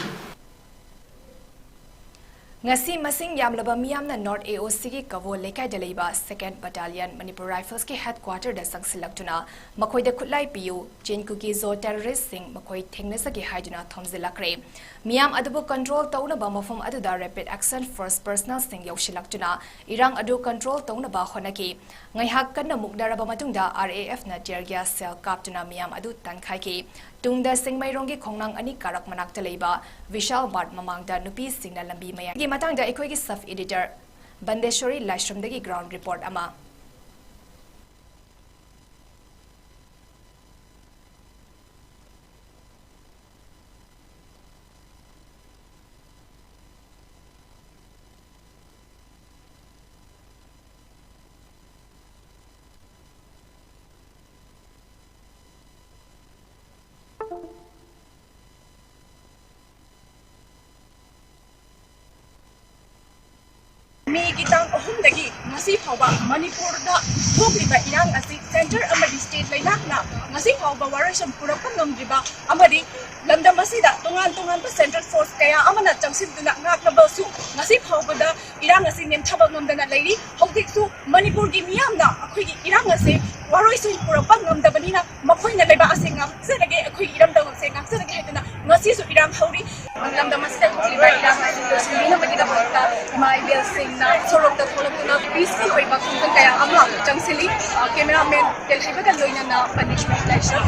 ꯉꯁꯤ ꯃꯁꯤꯡ ꯌꯥꯝꯂꯕ ꯃꯤꯌꯥꯝꯅ North A O Cꯒꯤ ꯀꯕꯣ ꯂꯩꯀꯥꯏꯗ ꯂꯩꯕ Second Battalion Manipur Riflesꯀꯤ headquarterꯗ ꯆꯪꯁꯤꯜꯂꯛꯇꯨꯅ ꯃꯈꯣꯏꯗ ꯈꯨꯠꯂꯥꯏ ꯄꯤꯌꯨ, ꯆꯤꯟ ꯀꯨꯀꯤꯖꯣ terroristꯁꯤꯡ ꯃꯈꯣꯏ ꯊꯦꯡꯅꯖꯒꯦ ꯍꯥꯏꯗꯨꯅ ꯊꯣꯝꯖꯤꯜꯂꯛꯈ꯭ꯔꯦ꯫ ꯃꯤꯌꯥꯝ ꯑꯗꯨꯕꯨ control ꯇꯧꯅꯕ ꯃꯐꯝ ꯑꯗꯨꯗ Rapid Action Force personnelꯁꯤꯡ ꯌꯧꯁꯤꯜꯂꯛꯇꯨꯅ ꯏꯔꯥꯡ ꯑꯗꯨ control ꯇꯧꯅꯕ ꯍꯣꯠꯅꯈꯤ꯫ ꯉꯥꯏꯍꯥꯛ ꯀꯟꯅ ꯃꯨꯛꯅꯔꯕ ꯃꯇꯨꯡꯗ R A Fꯅ tear gas shell ꯀꯥꯞꯇꯨꯅ ꯃꯤꯌꯥꯝ ꯑꯗꯨ ꯇꯥꯟꯈꯥꯏꯈꯤ꯫ ꯇꯨꯡꯗ ꯁꯤꯡꯃꯩꯔꯣꯡꯒꯤ ꯈꯣꯡꯅꯥꯡ ꯑꯅꯤ ꯀꯥꯔꯛ ꯃꯅꯥꯛꯇ ꯂꯩꯕ ꯕꯤꯁꯥꯜ ꯃꯥꯔꯠ ꯃꯃꯥꯡꯗ ꯅꯨꯄꯤꯁꯤꯡꯅ ꯂꯝꯕꯤ ꯃꯌꯥꯏꯒꯤ ꯃꯇꯥꯡꯗ ꯑꯩꯈꯣꯏꯒꯤ sub editor ꯕꯟꯗꯦꯁꯣꯔꯤ ꯂꯥꯏꯁ꯭ꯔꯝꯗꯒꯤ ground report ꯑꯃ꯫ ꯃꯦꯒꯤ ꯇꯥꯡ ꯑꯍꯨꯝꯗꯒꯤ ꯉꯁꯤ ꯐꯥꯎꯕ ꯃꯅꯤꯄꯨꯔꯗ ꯊꯣꯛꯂꯤꯕ ꯏꯔꯥꯡ ꯑꯁꯤ centre ꯑꯃꯗꯤ state ꯂꯩꯉꯥꯛꯅ ꯉꯁꯤ ꯐꯥꯎꯕ ꯋꯥꯔꯣꯏꯁꯤꯟ ꯄꯨꯔꯛꯄ ꯉꯝꯗ꯭ꯔꯤꯕ ꯑꯃꯗꯤ ꯂꯝꯗꯝ ꯑꯁꯤꯗ ꯇꯣꯉꯥꯟ ꯇꯣꯉꯥꯟꯕ central force ꯀꯌꯥ ꯑꯃꯅ ꯆꯪꯁꯤꯟꯗꯨꯅ ꯉꯥꯛꯂꯕꯁꯨ ꯉꯁꯤ ꯐꯥꯎꯕꯗ ꯏꯔꯥꯡ ꯑꯁꯤ ꯅꯦꯝꯊꯕ ꯉꯝꯗꯅ ꯂꯩꯔꯤ꯫ ꯍꯧꯖꯤꯛꯁꯨ ꯃꯅꯤꯄꯨꯔꯒꯤ ꯃꯤꯌꯥꯝꯅ ꯑꯩꯈꯣꯏꯒꯤ ꯏꯔꯥꯡ ꯑꯁꯤ ꯋꯥꯔꯣꯏꯁꯤꯟ ꯄꯨꯔꯛꯄ ꯉꯝꯗꯕꯅꯤꯅ ꯃꯈꯣꯏꯅ ꯂꯩꯕꯥꯛ ꯑꯁꯤ ꯉꯥꯛꯆꯔꯒꯦ, ꯑꯩꯈꯣꯏꯒꯤ ꯏꯔꯝꯗꯝ ꯑꯁꯤ ꯉꯥꯛꯆꯔꯒꯦ ꯍꯥꯏꯗꯨꯅ ꯉꯁꯤꯁꯨ ꯏꯔꯥꯡ ꯍꯧꯔꯤ꯫ ꯂꯝꯗꯝ ꯑꯁꯤꯗ ꯊꯣꯛꯂꯤꯕ ꯏꯔꯥꯡ ꯑꯁꯤ ꯂꯣꯏꯁꯤꯟꯕꯤꯅꯕꯒꯤꯗꯃꯛꯇ ꯏꯃꯥ ꯏꯕꯦꯜꯁꯤꯡꯅ ꯁꯣꯔꯣꯛꯇ ꯊꯣꯛꯂꯛꯇꯨꯅ peaceful ꯑꯣꯏꯕ ꯈꯣꯡꯖꯪ ꯀꯌꯥ ꯑꯃ ꯆꯪꯁꯤꯜꯂꯤ꯫ ꯑ, cameraman ꯇꯦꯜꯍꯩꯕꯒ ꯂꯣꯏꯅꯅ ꯄꯅꯤꯁꯃꯦꯟ ꯂꯥꯏꯁ꯭ꯔꯝ꯫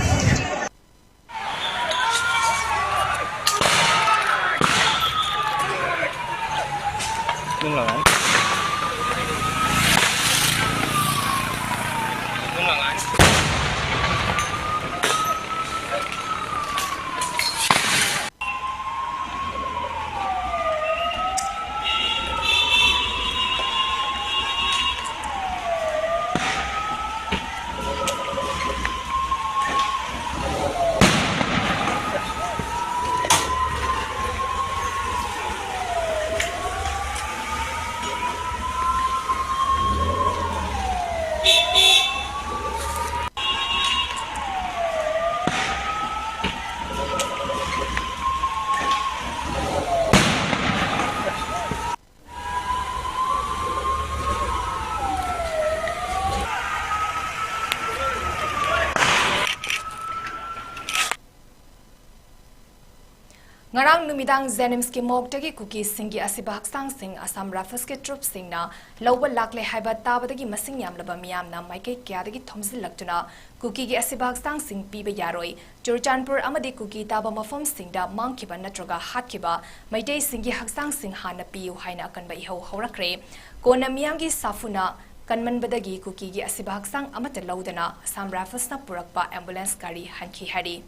ꯉꯔꯥꯡ ꯅꯨꯃꯤꯗꯥꯡ ꯖꯦꯅꯤꯝꯁꯀꯤ ꯃꯣꯔꯒꯇꯒꯤ ꯀꯨꯀꯤꯁꯤꯡꯒꯤ ꯑꯁꯤꯕ ꯍꯛꯆꯥꯡꯁꯤꯡ ꯑꯁꯥꯝ ꯔꯥꯏꯐꯜꯁꯀꯤ ꯇ꯭ꯔꯨꯞꯁꯤꯡꯅ ꯂꯧꯕ ꯂꯥꯛꯂꯦ ꯍꯥꯏꯕ ꯇꯥꯕꯗꯒꯤ ꯃꯁꯤꯡ ꯌꯥꯝꯂꯕ ꯃꯤꯌꯥꯝꯅ ꯃꯥꯏꯀꯩ ꯀꯌꯥꯗꯒꯤ ꯊꯣꯝꯖꯤꯜꯂꯛꯇꯨꯅ ꯀꯨꯀꯤꯒꯤ ꯑꯁꯤꯕ ꯍꯛꯆꯥꯡꯁꯤꯡ ꯄꯤꯕ ꯌꯥꯔꯣꯏ, ꯆꯨꯔꯆꯥꯟꯄꯨꯔ ꯑꯃꯗꯤ ꯀꯨꯀꯤ ꯇꯥꯕ ꯃꯐꯝꯁꯤꯡꯗ ꯃꯥꯡꯈꯤꯕ ꯅꯠꯇ꯭ꯔꯒ ꯍꯥꯠꯈꯤꯕ ꯃꯩꯇꯩꯁꯤꯡꯒꯤ ꯍꯛꯆꯥꯡꯁꯤꯡ ꯍꯥꯟꯅ ꯄꯤꯌꯨ ꯍꯥꯏꯅ ꯑꯀꯟꯕ ꯏꯍꯧ ꯍꯧꯔꯛꯈ꯭ꯔꯦ꯫ ꯀꯣꯟꯅ ꯃꯤꯌꯥꯝꯒꯤ ꯁꯥꯐꯨꯅ ꯀꯟꯃꯟꯕꯗꯒꯤ ꯀꯨꯀꯤꯒꯤ ꯑꯁꯤꯕ ꯍꯛꯆꯥꯡ ꯑꯃꯠꯇ ꯂꯧꯗꯅ ꯑꯁꯥꯝ ꯔꯥꯏꯐꯜꯁꯅ ꯄꯨꯔꯛꯄ ꯑꯦꯝꯕꯨꯂꯦꯟꯁ ꯒꯥꯔꯤ ꯍꯟꯈꯤ ꯍꯥꯏꯔꯤ꯫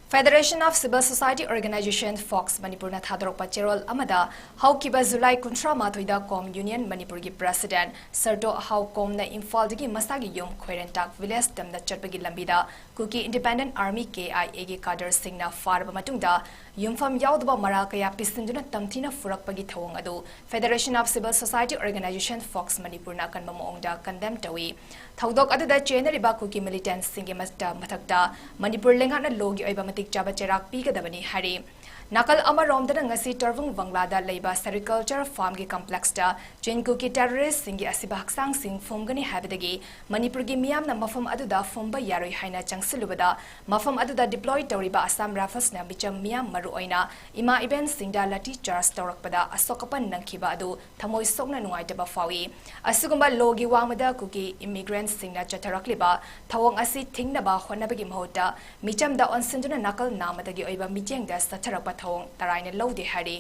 Federation of Civil Society Organization, fox ꯃꯅꯤꯄꯨꯔꯅ ꯊꯥꯗꯣꯔꯛꯄ ꯆꯦꯔꯣꯜ ꯑꯃꯗ, ꯍꯧꯈꯤꯕ ꯖꯨꯂꯥꯏ ꯀꯨꯟꯊ꯭ꯔꯥ ꯃꯥꯊꯣꯏꯗ ꯀꯣꯝ ꯌꯨꯅꯤꯌꯟ ꯃꯅꯤꯄꯨꯔꯒꯤ ꯄ꯭ꯔꯦꯁꯤꯗꯦꯟꯠ ꯁꯔꯗꯣ ꯑꯍꯥꯎ ꯀꯣꯝꯅ ꯏꯝꯐꯥꯜꯗꯒꯤ ꯃꯁꯥꯒꯤ ꯌꯨꯝ ꯈꯣꯏꯔꯦꯟꯇꯥꯛ ꯚꯤꯂꯦꯖ ꯇꯝꯅ ꯆꯠꯄꯒꯤ ꯂꯝꯕꯤꯗ ꯀꯨꯀꯤ ꯏꯟꯗꯤꯄꯦꯟꯗꯦꯟꯠ ꯑꯥꯔꯃꯤ, ꯀꯦ ꯑꯥꯏ ꯑꯦꯒꯤ ꯀꯥꯗꯔꯁꯤꯡꯅ ꯐꯥꯔꯕ ꯃꯇꯨꯡꯗ ꯌꯨꯝꯐꯝ ꯌꯥꯎꯗꯕ ꯃꯔꯥ ꯀꯌꯥ ꯄꯤꯁꯤꯟꯗꯨꯅ ꯇꯝꯊꯤꯅ ꯐꯨꯔꯛꯄꯒꯤ ꯊꯧꯑꯣꯡ ꯑꯗꯨ Federation of Civil Society Organization, fox ꯃꯅꯤꯄꯨꯔꯅ ꯑꯀꯟꯕ ꯃꯑꯣꯡꯗ ꯀꯟꯗꯦꯝ ꯇꯧꯏ꯫ ꯊꯧꯗꯣꯛ ꯑꯗꯨꯗ ꯆꯦꯟꯅꯔꯤꯕ ꯀꯨꯀꯤ ꯃꯤꯂꯤꯇꯦꯟꯠꯁꯤꯡꯒꯤ ꯃꯊꯛꯇ, ꯃꯊꯛꯇ ꯃꯅꯤꯄꯨꯔ ꯂꯩꯉꯥꯛꯅ ꯂꯣꯒꯤ ꯑꯣꯏꯕ ꯃꯇꯤꯛ ꯆꯥꯕ ꯆꯩꯔꯥꯛ ꯄꯤꯒꯗꯕꯅꯤ ꯍꯥꯏꯔꯤ꯫ ꯅꯥꯀꯜ ꯑꯃꯔꯣꯝꯗꯅ ꯉꯁꯤ ꯇꯔꯕꯨꯡ ꯕꯪꯂꯥꯗ ꯂꯩꯕ ꯁꯦꯔꯤꯀꯜꯆꯔ ꯐꯥꯔꯝꯒꯤ ꯀꯝꯄ꯭ꯂꯦꯛꯁꯇ ꯆꯤꯟ ꯀꯨꯀꯤ ꯇꯦꯔꯣꯔꯤꯁ꯭ꯠꯁꯤꯡꯒꯤ ꯑꯁꯤꯕ ꯍꯛꯆꯥꯡꯁꯤꯡ ꯐꯨꯝꯒꯅꯤ ꯍꯥꯏꯕꯗꯒꯤ ꯃꯅꯤꯄꯨꯔꯒꯤ ꯃꯤꯌꯥꯝꯅ ꯃꯐꯝ ꯑꯗꯨꯗ ꯐꯨꯝꯕ ꯌꯥꯔꯣꯏ ꯍꯥꯏꯅ ꯆꯪꯁꯤꯜꯂꯨꯕꯗ, ꯃꯐꯝ ꯑꯗꯨꯗ ꯗꯤꯄ꯭ꯂꯣꯏ ꯇꯧꯔꯤꯕ ꯑꯁꯥꯝ ꯔꯥꯏꯐꯜꯁꯅ ꯃꯤꯆꯝ ꯃꯤꯌꯥꯝ, ꯃꯔꯨꯑꯣꯏꯅ ꯏꯃꯥ ꯏꯕꯦꯟꯁꯤꯡꯗ ꯂꯥꯊꯤ ꯆꯥꯔꯖ ꯇꯧꯔꯛꯄꯗ ꯑꯁꯣꯛ ꯑꯄꯟ ꯅꯪꯈꯤꯕ ꯑꯗꯨ ꯊꯃꯣꯏ ꯁꯣꯛꯅ ꯅꯨꯡꯉꯥꯏꯇꯕ ꯐꯥꯎꯏ꯫ ꯑꯁꯤꯒꯨꯝꯕ ꯂꯣꯒꯤ ꯋꯥꯡꯃꯗ ꯀꯨꯀꯤ ꯏꯃꯤꯒ꯭ꯔꯦꯟꯠꯁꯤꯡꯅ ꯆꯠꯊꯔꯛꯂꯤꯕ ꯊꯧꯑꯣꯡ ꯑꯁꯤ ꯊꯤꯡꯅꯕ ꯍꯣꯠꯅꯕꯒꯤ ꯃꯍꯨꯠꯇ, ꯃꯤꯆꯝꯗ ꯑꯣꯟꯁꯤꯟꯗꯨꯅ ꯅꯥꯀꯜ ꯅꯥꯝꯃꯗꯒꯤ ꯑꯣꯏꯕ ꯃꯤꯠꯌꯦꯡꯗ ꯆꯠꯊꯔꯛꯄ ꯊꯧꯑꯣꯡ ꯇꯔꯥꯏꯅ ꯂꯧꯗꯦ ꯍꯥꯏꯔꯤ꯫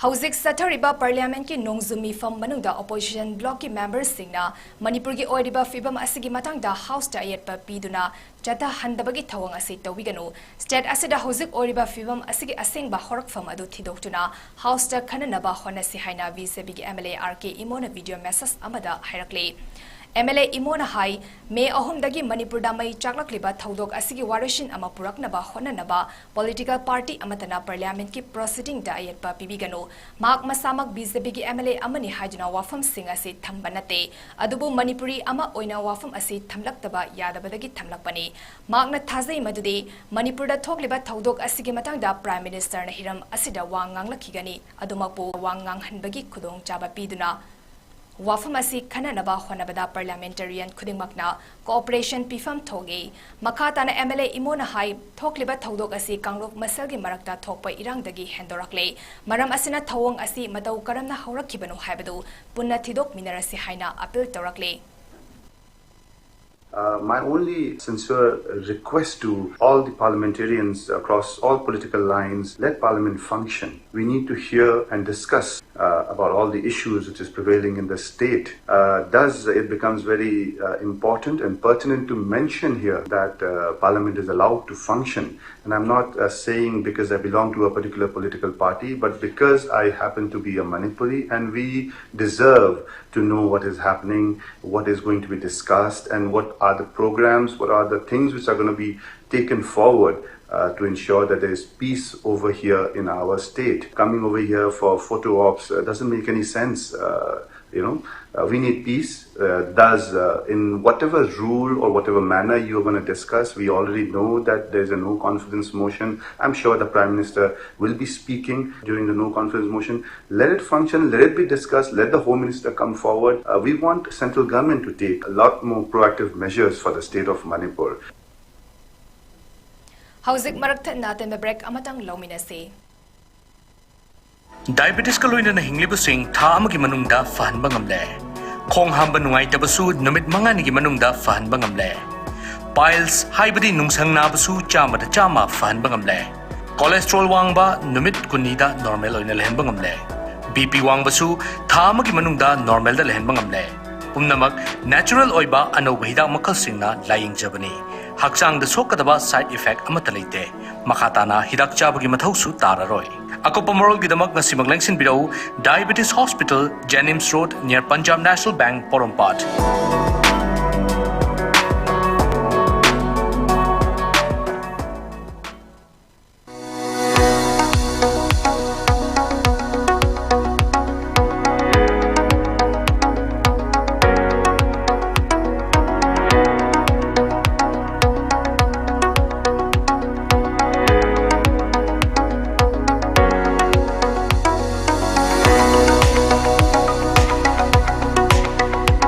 ꯍꯧꯖꯤꯛ ꯆꯠꯊꯔꯤꯕ ꯄꯥꯔꯂꯤꯌꯥꯃꯦꯟꯠꯀꯤ ꯅꯣꯡꯖꯨ ꯃꯤꯐꯝ ꯃꯅꯨꯡꯗ ꯑꯣꯄꯣꯖꯤꯁꯟ ꯕ꯭ꯂꯣꯛꯀꯤ ꯃꯦꯝꯕꯔꯁꯤꯡꯅ ꯃꯅꯤꯄꯨꯔꯒꯤ ꯑꯣꯏꯔꯤꯕ ꯐꯤꯕꯝ ꯑꯁꯤꯒꯤ ꯃꯇꯥꯡꯗ ꯍꯥꯎꯁꯇ ꯑꯌꯦꯠꯄ ꯄꯤꯗꯨꯅ ꯆꯠꯊꯍꯟꯗꯕꯒꯤ ꯊꯧꯑꯣꯡ ꯑꯁꯤ ꯇꯧꯕꯤꯒꯅꯨ꯫ ꯁ꯭ꯇꯦꯠ ꯑꯁꯤꯗ ꯍꯧꯖꯤꯛ ꯑꯣꯏꯔꯤꯕ ꯐꯤꯕꯝ ꯑꯁꯤꯒꯤ ꯑꯁꯦꯡꯕ ꯍꯧꯔꯛꯐꯝ ꯑꯗꯨ ꯊꯤꯗꯣꯛꯇꯨꯅ ꯍꯥꯎꯁꯇ ꯈꯟꯅꯅꯕ ꯍꯣꯠꯅꯁꯤ ꯍꯥꯏꯅ ꯕꯤ ꯖꯦ ꯄꯤꯒꯤ M L A R K ꯏꯃꯣꯅ ꯚꯤꯗꯤꯑꯣ ꯃꯦꯁꯦꯖ ꯑꯃꯗ ꯍꯥꯏꯔꯛꯂꯤ꯫ ꯑꯦꯝ ꯑꯦꯜ ꯑꯦ ꯏꯃꯣꯅ ꯍꯥꯏ, ꯃꯦ ꯑꯍꯨꯝꯗꯒꯤ ꯃꯅꯤꯄꯨꯔꯗ ꯃꯩ ꯆꯥꯛꯂꯛꯂꯤꯕ ꯊꯧꯗꯣꯛ ꯑꯁꯤꯒꯤ ꯋꯥꯔꯣꯏꯁꯤꯟ ꯑꯃ ꯄꯨꯔꯛꯅꯕ ꯍꯣꯠꯅꯅꯕ political party ꯑꯃꯠꯇꯅ parliamentꯀꯤ proceedingꯗ ꯑꯌꯦꯠꯄ ꯄꯤꯕꯤꯒꯅꯨ꯫ ꯃꯍꯥꯛ ꯃꯁꯥꯃꯛ ꯕꯤ ꯖꯦ ꯄꯤꯒꯤ ꯑꯦꯝ ꯑꯦꯜ ꯑꯦ ꯑꯃꯅꯤ ꯍꯥꯏꯗꯨꯅ ꯋꯥꯐꯝꯁꯤꯡ ꯑꯁꯤ ꯊꯝꯕ ꯅꯠꯇꯦ, ꯑꯗꯨꯕꯨ ꯃꯅꯤꯄꯨꯔꯤ ꯑꯃ ꯑꯣꯏꯅ ꯋꯥꯐꯝ ꯑꯁꯤ ꯊꯝꯂꯛꯇꯕ ꯌꯥꯗꯕꯗꯒꯤ ꯊꯝꯂꯛꯄꯅꯤ꯫ ꯃꯍꯥꯛꯅ ꯊꯥꯖꯩ ꯃꯗꯨꯗꯤ ꯃꯅꯤꯄꯨꯔꯗ ꯊꯣꯛꯂꯤꯕ ꯊꯧꯗꯣꯛ ꯑꯁꯤꯒꯤ ꯃꯇꯥꯡꯗ Prime Ministerꯅ ꯍꯤꯔꯝ ꯑꯁꯤꯗ ꯋꯥ ꯉꯥꯡꯂꯛꯈꯤꯒꯅꯤ, ꯑꯗꯨꯃꯛꯄꯨ ꯋꯥ ꯉꯥꯡꯍꯟꯕꯒꯤ ꯈꯨꯗꯣꯡꯆꯥꯕ ꯄꯤꯗꯨꯅ ꯋꯥꯐꯝ ꯑꯁꯤ ꯈꯟꯅꯅꯕ ꯍꯣꯠꯅꯕꯗ parliamentarian ꯈꯨꯗꯤꯡꯃꯛꯅ cooperation ꯄꯤꯐꯝ ꯊꯣꯛꯏ꯫ ꯃꯈꯥ ꯇꯥꯅ ꯑꯦꯝ ꯑꯦꯜ ꯑꯦ ꯏꯃꯣꯅ ꯍꯥꯏ, ꯊꯣꯛꯂꯤꯕ ꯊꯧꯗꯣꯛ ꯑꯁꯤ ꯀꯥꯡꯂꯨꯞ ꯃꯁꯦꯜꯒꯤ ꯃꯔꯛꯇ ꯊꯣꯛꯄ ꯏꯔꯥꯡꯗꯒꯤ ꯍꯦꯟꯗꯣꯔꯛꯂꯦ꯫ ꯃꯔꯝ ꯑꯁꯤꯅ ꯊꯧꯑꯣꯡ ꯑꯁꯤ ꯃꯇꯧ ꯀꯔꯝꯅ ꯍꯧꯔꯛꯈꯤꯕꯅꯣ ꯍꯥꯏꯕꯗꯨ ꯄꯨꯟꯅ ꯊꯤꯗꯣꯛꯃꯤꯟꯅꯔꯁꯤ ꯍꯥꯏꯅ appeal ꯇꯧꯔꯛꯂꯦ꯫ Uh, my only sincere request to all the parliamentarians across all political lines, let Parliament function. We need to hear and discuss uh, about all the issues which is prevailing in the state. Uh, thus, it becomes very uh, important and pertinent to mention here that uh, Parliament is allowed to function. And I'm not uh, saying because I belong to a particular political party, but because I happen to be a Manipuri, and we deserve to know what is happening, what is going to be discussed, and what are the programs, what are the things which are going to be taken forward uh, to ensure that there is peace over here in our state. Coming over here for photo ops uh, doesn't make any sense. Uh, you know, uh, we need peace. Uh, thus, uh, in whatever rule or whatever manner you are going to discuss, we already know that there's a no confidence motion. I'm sure the Prime Minister will be speaking during the no confidence motion. Let it function, let it be discussed, let the Home Minister come forward. Uh, we want central government to take a lot more proactive measures for the state of Manipur. ꯍꯧꯖꯤꯛ ꯃꯔꯛ ꯊꯠꯅ ꯑꯇꯦꯟꯕ break ꯑꯃꯇꯪ ꯂꯧꯃꯤꯟꯅꯁꯤ꯫ ꯗꯥꯏꯕꯦꯇꯤꯁꯀ ꯂꯣꯏꯅꯅ ꯍꯤꯡꯂꯤꯕꯁꯤꯡ ꯊꯥ ꯑꯃꯒꯤ ꯃꯅꯨꯡꯗ ꯐꯍꯟꯕ ꯉꯝꯂꯦ꯫ ꯈꯣꯡ ꯍꯥꯝꯕ ꯅꯨꯡꯉꯥꯏꯇꯕꯁꯨ ꯅꯨꯃꯤꯠ ꯃꯉꯥꯅꯤꯒꯤ ꯃꯅꯨꯡꯗ ꯐꯍꯟꯕ ꯉꯝꯂꯦ꯫ Piles ꯍꯥꯏꯕꯗꯤ ꯅꯨꯡꯁꯪ ꯅꯥꯕꯁꯨ ꯆꯥꯝꯃꯗ ꯆꯥꯝꯃ ꯐꯍꯟꯕ ꯉꯝꯂꯦ꯫ Cholesterol ꯋꯥꯡꯕ ꯅꯨꯃꯤꯠ ꯀꯨꯟꯅꯤꯗ normal ꯑꯣꯏꯅ ꯂꯩꯍꯟꯕ ꯉꯝꯂꯦ꯫ B P ꯋꯥꯡꯕꯁꯨ ꯊꯥ ꯑꯃꯒꯤ ꯃꯅꯨꯡꯗ normalꯗ ꯂꯩꯍꯟꯕ ꯉꯝꯂꯦ꯫ ꯄꯨꯝꯅꯃꯛ natural ꯑꯣꯏꯕ ꯑꯅꯧꯕ ꯍꯤꯗꯥꯛ ꯃꯈꯜꯁꯤꯡꯅ ꯂꯥꯌꯦꯡꯖꯕꯅꯤ꯫ ꯍꯛꯆꯥꯡꯗ ꯁꯣꯛꯀꯗꯕ side effect ꯑꯃꯠꯇ ꯂꯩꯇꯦ꯫ ꯃꯈꯥ ꯇꯥꯅ ꯍꯤꯗꯥꯛ ꯆꯥꯕꯒꯤ ꯃꯊꯧꯁꯨ ꯇꯥꯔꯔꯣꯏ꯫ ꯑꯀꯨꯞꯄ ꯃꯔꯣꯜꯒꯤꯗꯃꯛ ꯉꯁꯤꯃꯛ ꯂꯦꯡꯁꯤꯟꯕꯤꯔꯛꯎ, Diabetes Hospital, JNIMS Road, near Punjab National Bank, Porompat.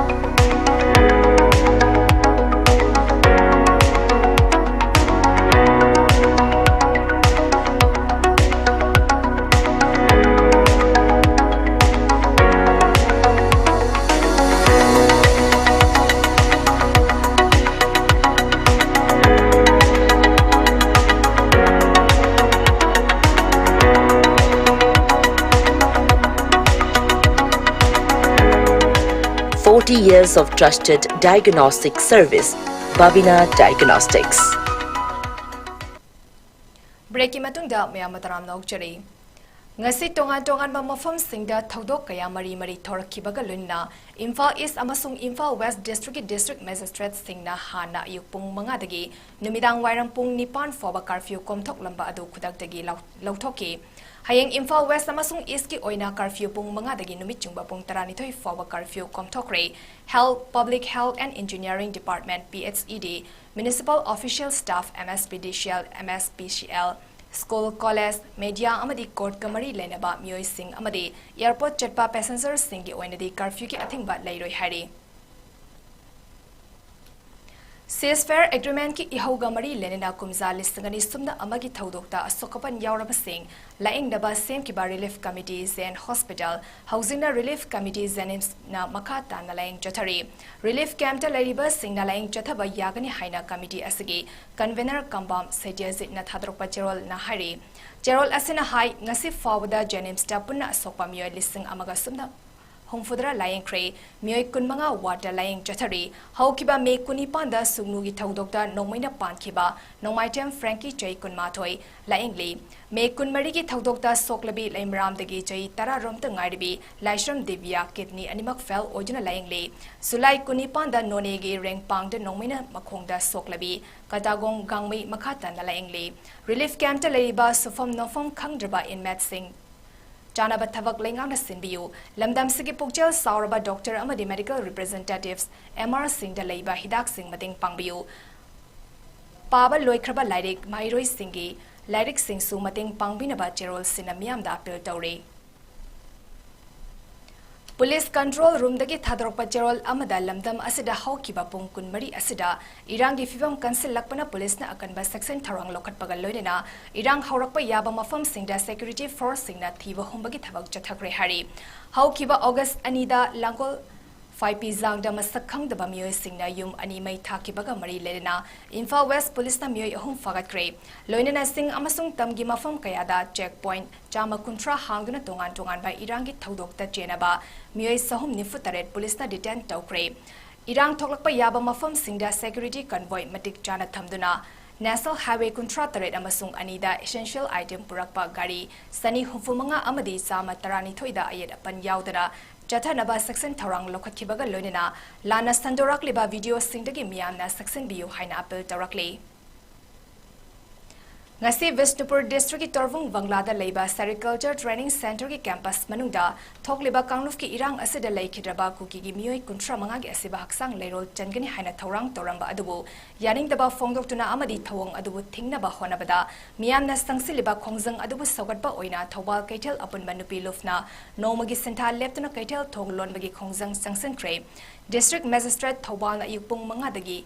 Forty years of trusted diagnostic service, Babina Diagnostics. Break ꯀꯤ ꯃꯇꯨꯡꯗ ꯃꯌꯥꯝ ꯇꯔꯥꯝꯅ ꯑꯣꯛꯆꯔꯤ꯫ ꯉꯁꯤ ꯇꯣꯉꯥꯟ ꯇꯣꯉꯥꯟꯕ ꯃꯐꯝꯁꯤꯡꯗ ꯊꯧꯗꯣꯛ ꯀꯌꯥ ꯃꯔꯤ ꯃꯔꯤ ꯊꯣꯔꯛꯈꯤꯕꯒ ꯂꯣꯏꯅꯅ ꯏꯝꯐꯥꯜ ꯏꯁ ꯑꯃꯁꯨꯡ ꯏꯝꯐꯥꯜ ꯋꯦꯁ ꯗꯤꯁꯇ꯭ꯔꯤꯛꯀꯤ ꯗꯤꯁꯇ꯭ꯔꯤꯛ ꯃꯦꯖꯤꯁꯇ꯭ꯔꯦꯠꯁꯤꯡꯅ ꯍꯥꯟꯅ ꯑꯌꯨꯛ ꯄꯨꯡ ꯃꯉꯥꯗꯒꯤ ꯅꯨꯃꯤꯗꯥꯡ ꯋꯥꯏꯔꯝ ꯄꯨꯡ ꯅꯤꯄꯥꯟ ꯐꯥꯎꯕ ꯀꯔꯐ꯭ꯌꯨ ꯀꯣꯝꯊꯣꯛꯂꯝꯕ ꯑꯗꯨ ꯈꯨꯗꯛꯇꯒꯤ ꯂꯧ-, ꯂꯧꯊꯣꯛꯈꯤ꯫ ꯍꯌꯦꯡ ꯏꯝꯐꯥꯜ ꯋꯦꯁ ꯑꯃꯁꯨꯡ ꯏꯁꯀꯤ ꯑꯣꯏꯅ ꯀꯔꯐ꯭ꯌꯨ ꯄꯨꯡ ꯃꯉꯥꯗꯒꯤ ꯅꯨꯃꯤꯠ ꯆꯨꯡꯕ ꯄꯨꯡ ꯇꯔꯥꯅꯤꯊꯣꯏ ꯐꯥꯎꯕ curfew ꯀꯣꯝꯊꯣꯛꯈ꯭ꯔꯦ꯫ Health, Public Health and Engineering Department, P H E D, Municipal Official Staff, M S P D C L, M S P C L, school, college, media ꯑꯃꯗꯤ court ꯀ ꯃꯔꯤ ꯂꯩꯅꯕ ꯃꯤꯑꯣꯏꯁꯤꯡ ꯑꯃꯗꯤ airport ꯆꯠꯄ passenger ꯁꯤꯡꯒꯤ ꯑꯣꯏꯅꯗꯤ ꯀꯔꯐ꯭ꯌꯨꯒꯤ ꯑꯊꯤꯡꯕ ꯂꯩꯔꯣꯏ ꯍꯥꯏꯔꯤ꯫ Ceasefire Agreement ꯀꯤ ꯏꯍꯧꯒ ꯃꯔꯤ ꯂꯩꯅꯅ ꯀꯨꯝꯖꯥ ꯂꯤꯁꯤꯡ ꯑꯅꯤ ꯁꯨꯞꯅ ꯑꯃꯒꯤ ꯊꯧꯗꯣꯛꯇ ꯑꯁꯣꯛ ꯑꯄꯟ ꯌꯥꯎꯔꯕꯁꯤꯡ ꯂꯥꯌꯦꯡꯅꯕ ꯁꯦꯝꯈꯤꯕ Relief Committee, Jain Hospital, ꯍꯧꯖꯤꯛꯅ Relief Committee, JNIMS ꯅ ꯃꯈꯥ ꯇꯥꯅ ꯂꯥꯌꯦꯡ ꯆꯠꯊꯔꯤ꯫ Relief camp ꯇ ꯂꯩꯔꯤꯕꯁꯤꯡꯅ ꯂꯥꯌꯦꯡ ꯆꯠꯊꯕ ꯌꯥꯒꯅꯤ ꯍꯥꯏꯅ committee ꯑꯁꯤꯒꯤ convener ꯀꯝꯕꯥꯝ ꯁꯩꯇ꯭ꯌꯖꯤꯠꯅ ꯊꯥꯗꯣꯔꯛꯄ ꯆꯦꯔꯣꯜꯅ ꯍꯥꯏꯔꯤ꯫ ꯆꯦꯔꯣꯜ ꯑꯁꯤꯅ ꯍꯥꯏ, ꯉꯁꯤ ꯐꯥꯎꯕꯗ JNIMS ꯇ ꯄꯨꯟꯅ ꯑꯁꯣꯛꯄ ꯃꯤꯑꯣꯏ ꯂꯤꯁꯤꯡ ꯑꯃꯒ ꯁꯨꯞꯅ ꯍꯨꯝꯐꯨꯇꯔꯥ ꯂꯥꯌꯦꯡꯈ꯭ꯔꯦ꯫ ꯃꯤꯑꯣꯏ ꯀꯨꯟꯃꯉꯥ ꯋꯥꯔꯗꯇ ꯂꯥꯌꯦꯡ ꯆꯠꯊꯔꯤ꯫ ꯍꯧꯈꯤꯕ ꯃꯦ ꯀꯨꯟꯅꯤꯄꯥꯟꯗ ꯁꯨꯒꯅꯨꯒꯤ ꯊꯧꯗꯣꯛꯇ ꯅꯣꯡꯃꯩꯅ ꯄꯥꯟꯈꯤꯕ ꯅꯣꯡꯃꯥꯏꯊꯦꯝ ꯐ꯭ꯔꯦꯡꯀꯤ ꯆꯍꯤ ꯀꯨꯟꯃꯥꯊꯣꯏ ꯂꯥꯌꯦꯡꯂꯤ꯫ ꯃꯦ ꯀꯨꯟꯃꯔꯤꯒꯤ ꯊꯧꯗꯣꯛꯇ ꯁꯣꯛꯂꯕꯤ ꯂꯩꯃꯔꯥꯝꯗꯒꯤ ꯆꯍꯤ ꯇꯔꯥ ꯔꯣꯝꯇ ꯉꯥꯏꯔꯕꯤ ꯂꯥꯏꯁ꯭ꯔꯝ ꯗꯤꯕꯤꯌꯥ ꯀꯤꯗꯅꯤ ꯑꯅꯤꯃꯛ ꯐꯦꯜ ꯑꯣꯏꯗꯨꯅ ꯂꯥꯌꯦꯡꯂꯤ꯫ ꯖꯨꯂꯥꯏ ꯀꯨꯟꯅꯤꯄꯥꯟꯗ ꯅꯣꯅꯦꯒꯤ ꯔꯦꯡꯄꯥꯡꯗ ꯅꯣꯡꯃꯩꯅ ꯃꯈꯣꯡꯗ ꯁꯣꯛꯂꯕꯤ ꯀꯇꯥꯒꯣꯡ ꯒꯥꯡꯃꯩ ꯃꯈꯥ ꯇꯥꯅ ꯂꯥꯌꯦꯡꯂꯤ꯫ ꯔꯤꯂꯤꯐ ꯀꯦꯝꯞꯇ ꯂꯩꯔꯤꯕ ꯁꯨꯐꯝ ꯅꯣꯝꯐꯝ ꯈꯪꯗ꯭ꯔꯕ ꯏꯟꯃꯦꯠꯁꯤꯡ ꯆꯥꯅꯕ ꯊꯕꯛ ꯂꯩꯉꯥꯛꯅ ꯁꯤꯟꯕꯤꯌꯨ꯫ ꯂꯝꯗꯝꯁꯤꯒꯤ ꯄꯨꯛꯆꯦꯜ ꯆꯥꯎꯔꯕ ꯗꯣꯛꯇꯔ ꯑꯃꯗꯤ ꯃꯦꯗꯤꯀꯦꯜ ꯔꯤꯄ꯭ꯔꯖꯦꯟꯇꯦꯇꯤꯚꯁ, ꯑꯦꯝ ꯑꯥꯔꯁꯤꯡꯗ ꯂꯩꯕ ꯍꯤꯗꯥꯛꯁꯤꯡ ꯃꯇꯦꯡ ꯄꯥꯡꯕꯤꯌꯨ꯫ ꯄꯥꯕ ꯂꯣꯏꯈ꯭ꯔꯕ ꯂꯥꯏꯔꯤꯛ ꯃꯍꯩꯔꯣꯏꯁꯤꯡꯒꯤ ꯂꯥꯏꯔꯤꯛꯁꯤꯡꯁꯨ ꯃꯇꯦꯡ ꯄꯥꯡꯕꯤꯅꯕ ꯆꯦꯔꯣꯜꯁꯤꯅ ꯃꯤꯌꯥꯝꯗ ꯑꯄꯤꯜ ꯇꯧꯔꯤ꯫ ꯄꯨꯂꯤꯁ ꯀꯟꯇ꯭ꯔꯣꯜ ꯔꯨꯝꯗꯒꯤ ꯊꯥꯗꯣꯔꯛꯄ ꯆꯦꯔꯣꯜ ꯑꯃꯗ ꯂꯝꯗꯝ ꯑꯁꯤꯗ ꯍꯧꯈꯤꯕ ꯄꯨꯡ ꯀꯨꯟꯃꯔꯤ ꯑꯁꯤꯗ ꯏꯔꯥꯡꯒꯤ ꯐꯤꯚꯝ ꯀꯟꯁꯤꯜꯂꯛꯄꯅ ꯄꯨꯂꯤꯁꯅ ꯑꯀꯟꯕ ꯆꯦꯛꯁꯤꯟ ꯊꯧꯔꯥꯡ ꯂꯧꯈꯠꯄꯒ ꯂꯣꯏꯅꯅ ꯏꯔꯥꯡ ꯍꯧꯔꯛꯄ ꯌꯥꯕ ꯃꯐꯝꯁꯤꯡꯗ ꯁꯦꯀ꯭ꯌꯨꯔꯤꯇꯤ ꯐꯣꯔꯁꯁꯤꯡꯅ ꯊꯤꯕ ꯍꯨꯝꯕꯒꯤ ꯊꯕꯛ ꯆꯠꯊꯈ꯭ꯔꯦ ꯍꯥꯏꯔꯤ꯫ ꯍꯧꯈꯤꯕ ꯑꯣꯒꯁ꯭ꯠ ꯑꯅꯤꯗ ꯂꯥꯡꯒꯣꯜ ꯐꯥꯏꯄꯤꯖꯥꯡꯗ ꯃꯁꯛ ꯈꯪꯗꯕ ꯃꯤꯑꯣꯏꯁꯤꯡꯅ ꯌꯨꯝ ꯑꯅꯤ ꯃꯩ ꯊꯥꯈꯤꯕꯒ ꯃꯔꯤ ꯂꯩꯅꯅ ꯏꯝꯐꯥꯜ ꯋꯦꯁ꯭ꯠ ꯄꯨꯂꯤꯁꯅ ꯃꯤꯑꯣꯏ ꯑꯍꯨꯝ ꯐꯥꯒꯠꯈ꯭ꯔꯦ꯫ ꯂꯣꯏꯅꯅ ꯆꯤꯡ ꯑꯃꯁꯨꯡ ꯇꯝꯒꯤ ꯃꯐꯝ ꯀꯌꯥꯗ ꯆꯦꯛ ꯄꯣꯏꯟꯠ ꯆꯥꯝꯃ ꯀꯨꯟꯊ꯭ꯔꯥ ꯍꯥꯡꯗꯨꯅ ꯇꯣꯉꯥꯟ ꯇꯣꯉꯥꯟꯕ ꯏꯔꯥꯡꯒꯤ ꯊꯧꯗꯣꯛꯇ ꯆꯦꯟꯅꯕ ꯃꯤꯑꯣꯏ ꯆꯍꯨꯝ ꯅꯤꯐꯨ ꯇꯔꯦꯠ ꯄꯨꯂꯤꯁꯅ ꯗꯤꯇꯦꯟ ꯇꯧꯈ꯭ꯔꯦ꯫ ꯏꯔꯥꯡ ꯊꯣꯛꯂꯛꯄ ꯌꯥꯕ ꯃꯐꯝꯁꯤꯡꯗ ꯁꯦꯀ꯭ꯌꯨꯔꯤꯇꯤ ꯀꯟꯚꯣꯏ ꯃꯇꯤꯛ ꯆꯥꯅ ꯊꯝꯗꯨꯅ ꯅꯦꯁꯅꯦꯜ ꯍꯥꯏꯋꯦ ꯀꯨꯟꯊ꯭ꯔꯥ ꯇꯔꯦꯠ ꯑꯃꯁꯨꯡ ꯑꯅꯤꯗ ꯏꯁꯦꯟꯁꯤꯌꯦꯜ ꯑꯥꯏꯇꯦꯝ ꯄꯨꯔꯛꯄ ꯒꯥꯔꯤ ꯆꯅꯤ ꯍꯨꯝꯐꯨ ꯃꯉꯥ ꯑꯃꯗꯤ ꯆꯥꯝꯃ ꯇꯔꯥꯅꯤꯊꯣꯏꯗ ꯑꯌꯦꯠ ꯑꯄꯟ ꯌꯥꯎꯗꯅ ꯆꯠꯊꯅꯕ ꯆꯦꯛꯁꯤꯟ ꯊꯧꯔꯥꯡ ꯂꯧꯈꯠꯈꯤꯕꯒ ꯂꯣꯏꯅꯅ ꯂꯥꯟꯅ ꯁꯟꯗꯣꯔꯛꯂꯤꯕ ꯚꯤꯗꯤꯑꯣꯁꯤꯡꯗꯒꯤ ꯃꯤꯌꯥꯝꯅ ꯆꯦꯛꯁꯤꯟꯕꯤꯌꯨ ꯍꯥꯏꯅ ꯑꯄꯤꯜ ꯇꯧꯔꯛꯂꯤ꯫ ꯉꯁꯤ ꯕꯤꯁꯅꯨꯄꯨꯔ ꯗꯤꯁꯇ꯭ꯔꯤꯛꯀꯤ ꯇꯣꯔꯕꯨꯡ ꯕꯪꯒ꯭ꯂꯥꯗ ꯂꯩꯕ ꯁꯦꯔꯤꯀꯜꯆꯔ ꯇ꯭ꯔꯦꯅꯤꯡ ꯁꯦꯟꯇꯔꯒꯤ ꯀꯦꯝꯄꯁ ꯃꯅꯨꯡꯗ ꯊꯣꯛꯂꯤꯕ ꯀꯥꯡꯂꯨꯞꯀꯤ ꯏꯔꯥꯡ ꯑꯁꯤꯗ ꯂꯩꯈꯤꯗ꯭ꯔꯕ ꯀꯨꯀꯤꯒꯤ ꯃꯤꯑꯣꯏ ꯀꯨꯟꯊ꯭ꯔꯥ ꯃꯉꯥꯒꯤ ꯑꯁꯤꯕ ꯍꯛꯆꯥꯡ ꯂꯩꯔꯣꯜ ꯆꯟꯒꯅꯤ ꯍꯥꯏꯅ ꯊꯧꯔꯥꯡ ꯇꯧꯔꯝꯕ ꯑꯗꯨꯕꯨ ꯌꯥꯅꯤꯡꯗꯕ ꯐꯣꯡꯗꯣꯛꯇꯨꯅ ꯑꯃꯗꯤ ꯊꯧꯑꯣꯡ ꯑꯗꯨꯕꯨ ꯊꯤꯡꯅꯕ ꯍꯣꯠꯅꯕꯗ ꯃꯤꯌꯥꯝꯅ ꯆꯪꯁꯤꯜꯂꯤꯕ ꯈꯣꯡꯖꯪ ꯑꯗꯨꯕꯨ ꯁꯧꯒꯠꯄ ꯑꯣꯏꯅ ꯊꯧꯕꯥꯜ ꯀꯩꯊꯦꯜ ꯑꯄꯨꯟꯕ ꯅꯨꯄꯤ ꯂꯨꯞꯅ ꯅꯣꯡꯃꯒꯤ ꯁꯤꯟꯊꯥ ꯂꯦꯞꯇꯨꯅ ꯀꯩꯊꯦꯜ ꯊꯣꯡ ꯂꯣꯟꯕꯒꯤ ꯈꯣꯡꯖꯪ ꯆꯪꯁꯤꯟꯈ꯭ꯔꯦ꯫ ꯗꯤꯁꯇ꯭ꯔꯤꯛ ꯃꯦꯖꯤꯁꯇ꯭ꯔꯦꯠ ꯊꯧꯕꯥꯜꯅ ꯑꯌꯨꯛ ꯄꯨꯡ ꯃꯉꯥꯗꯒꯤ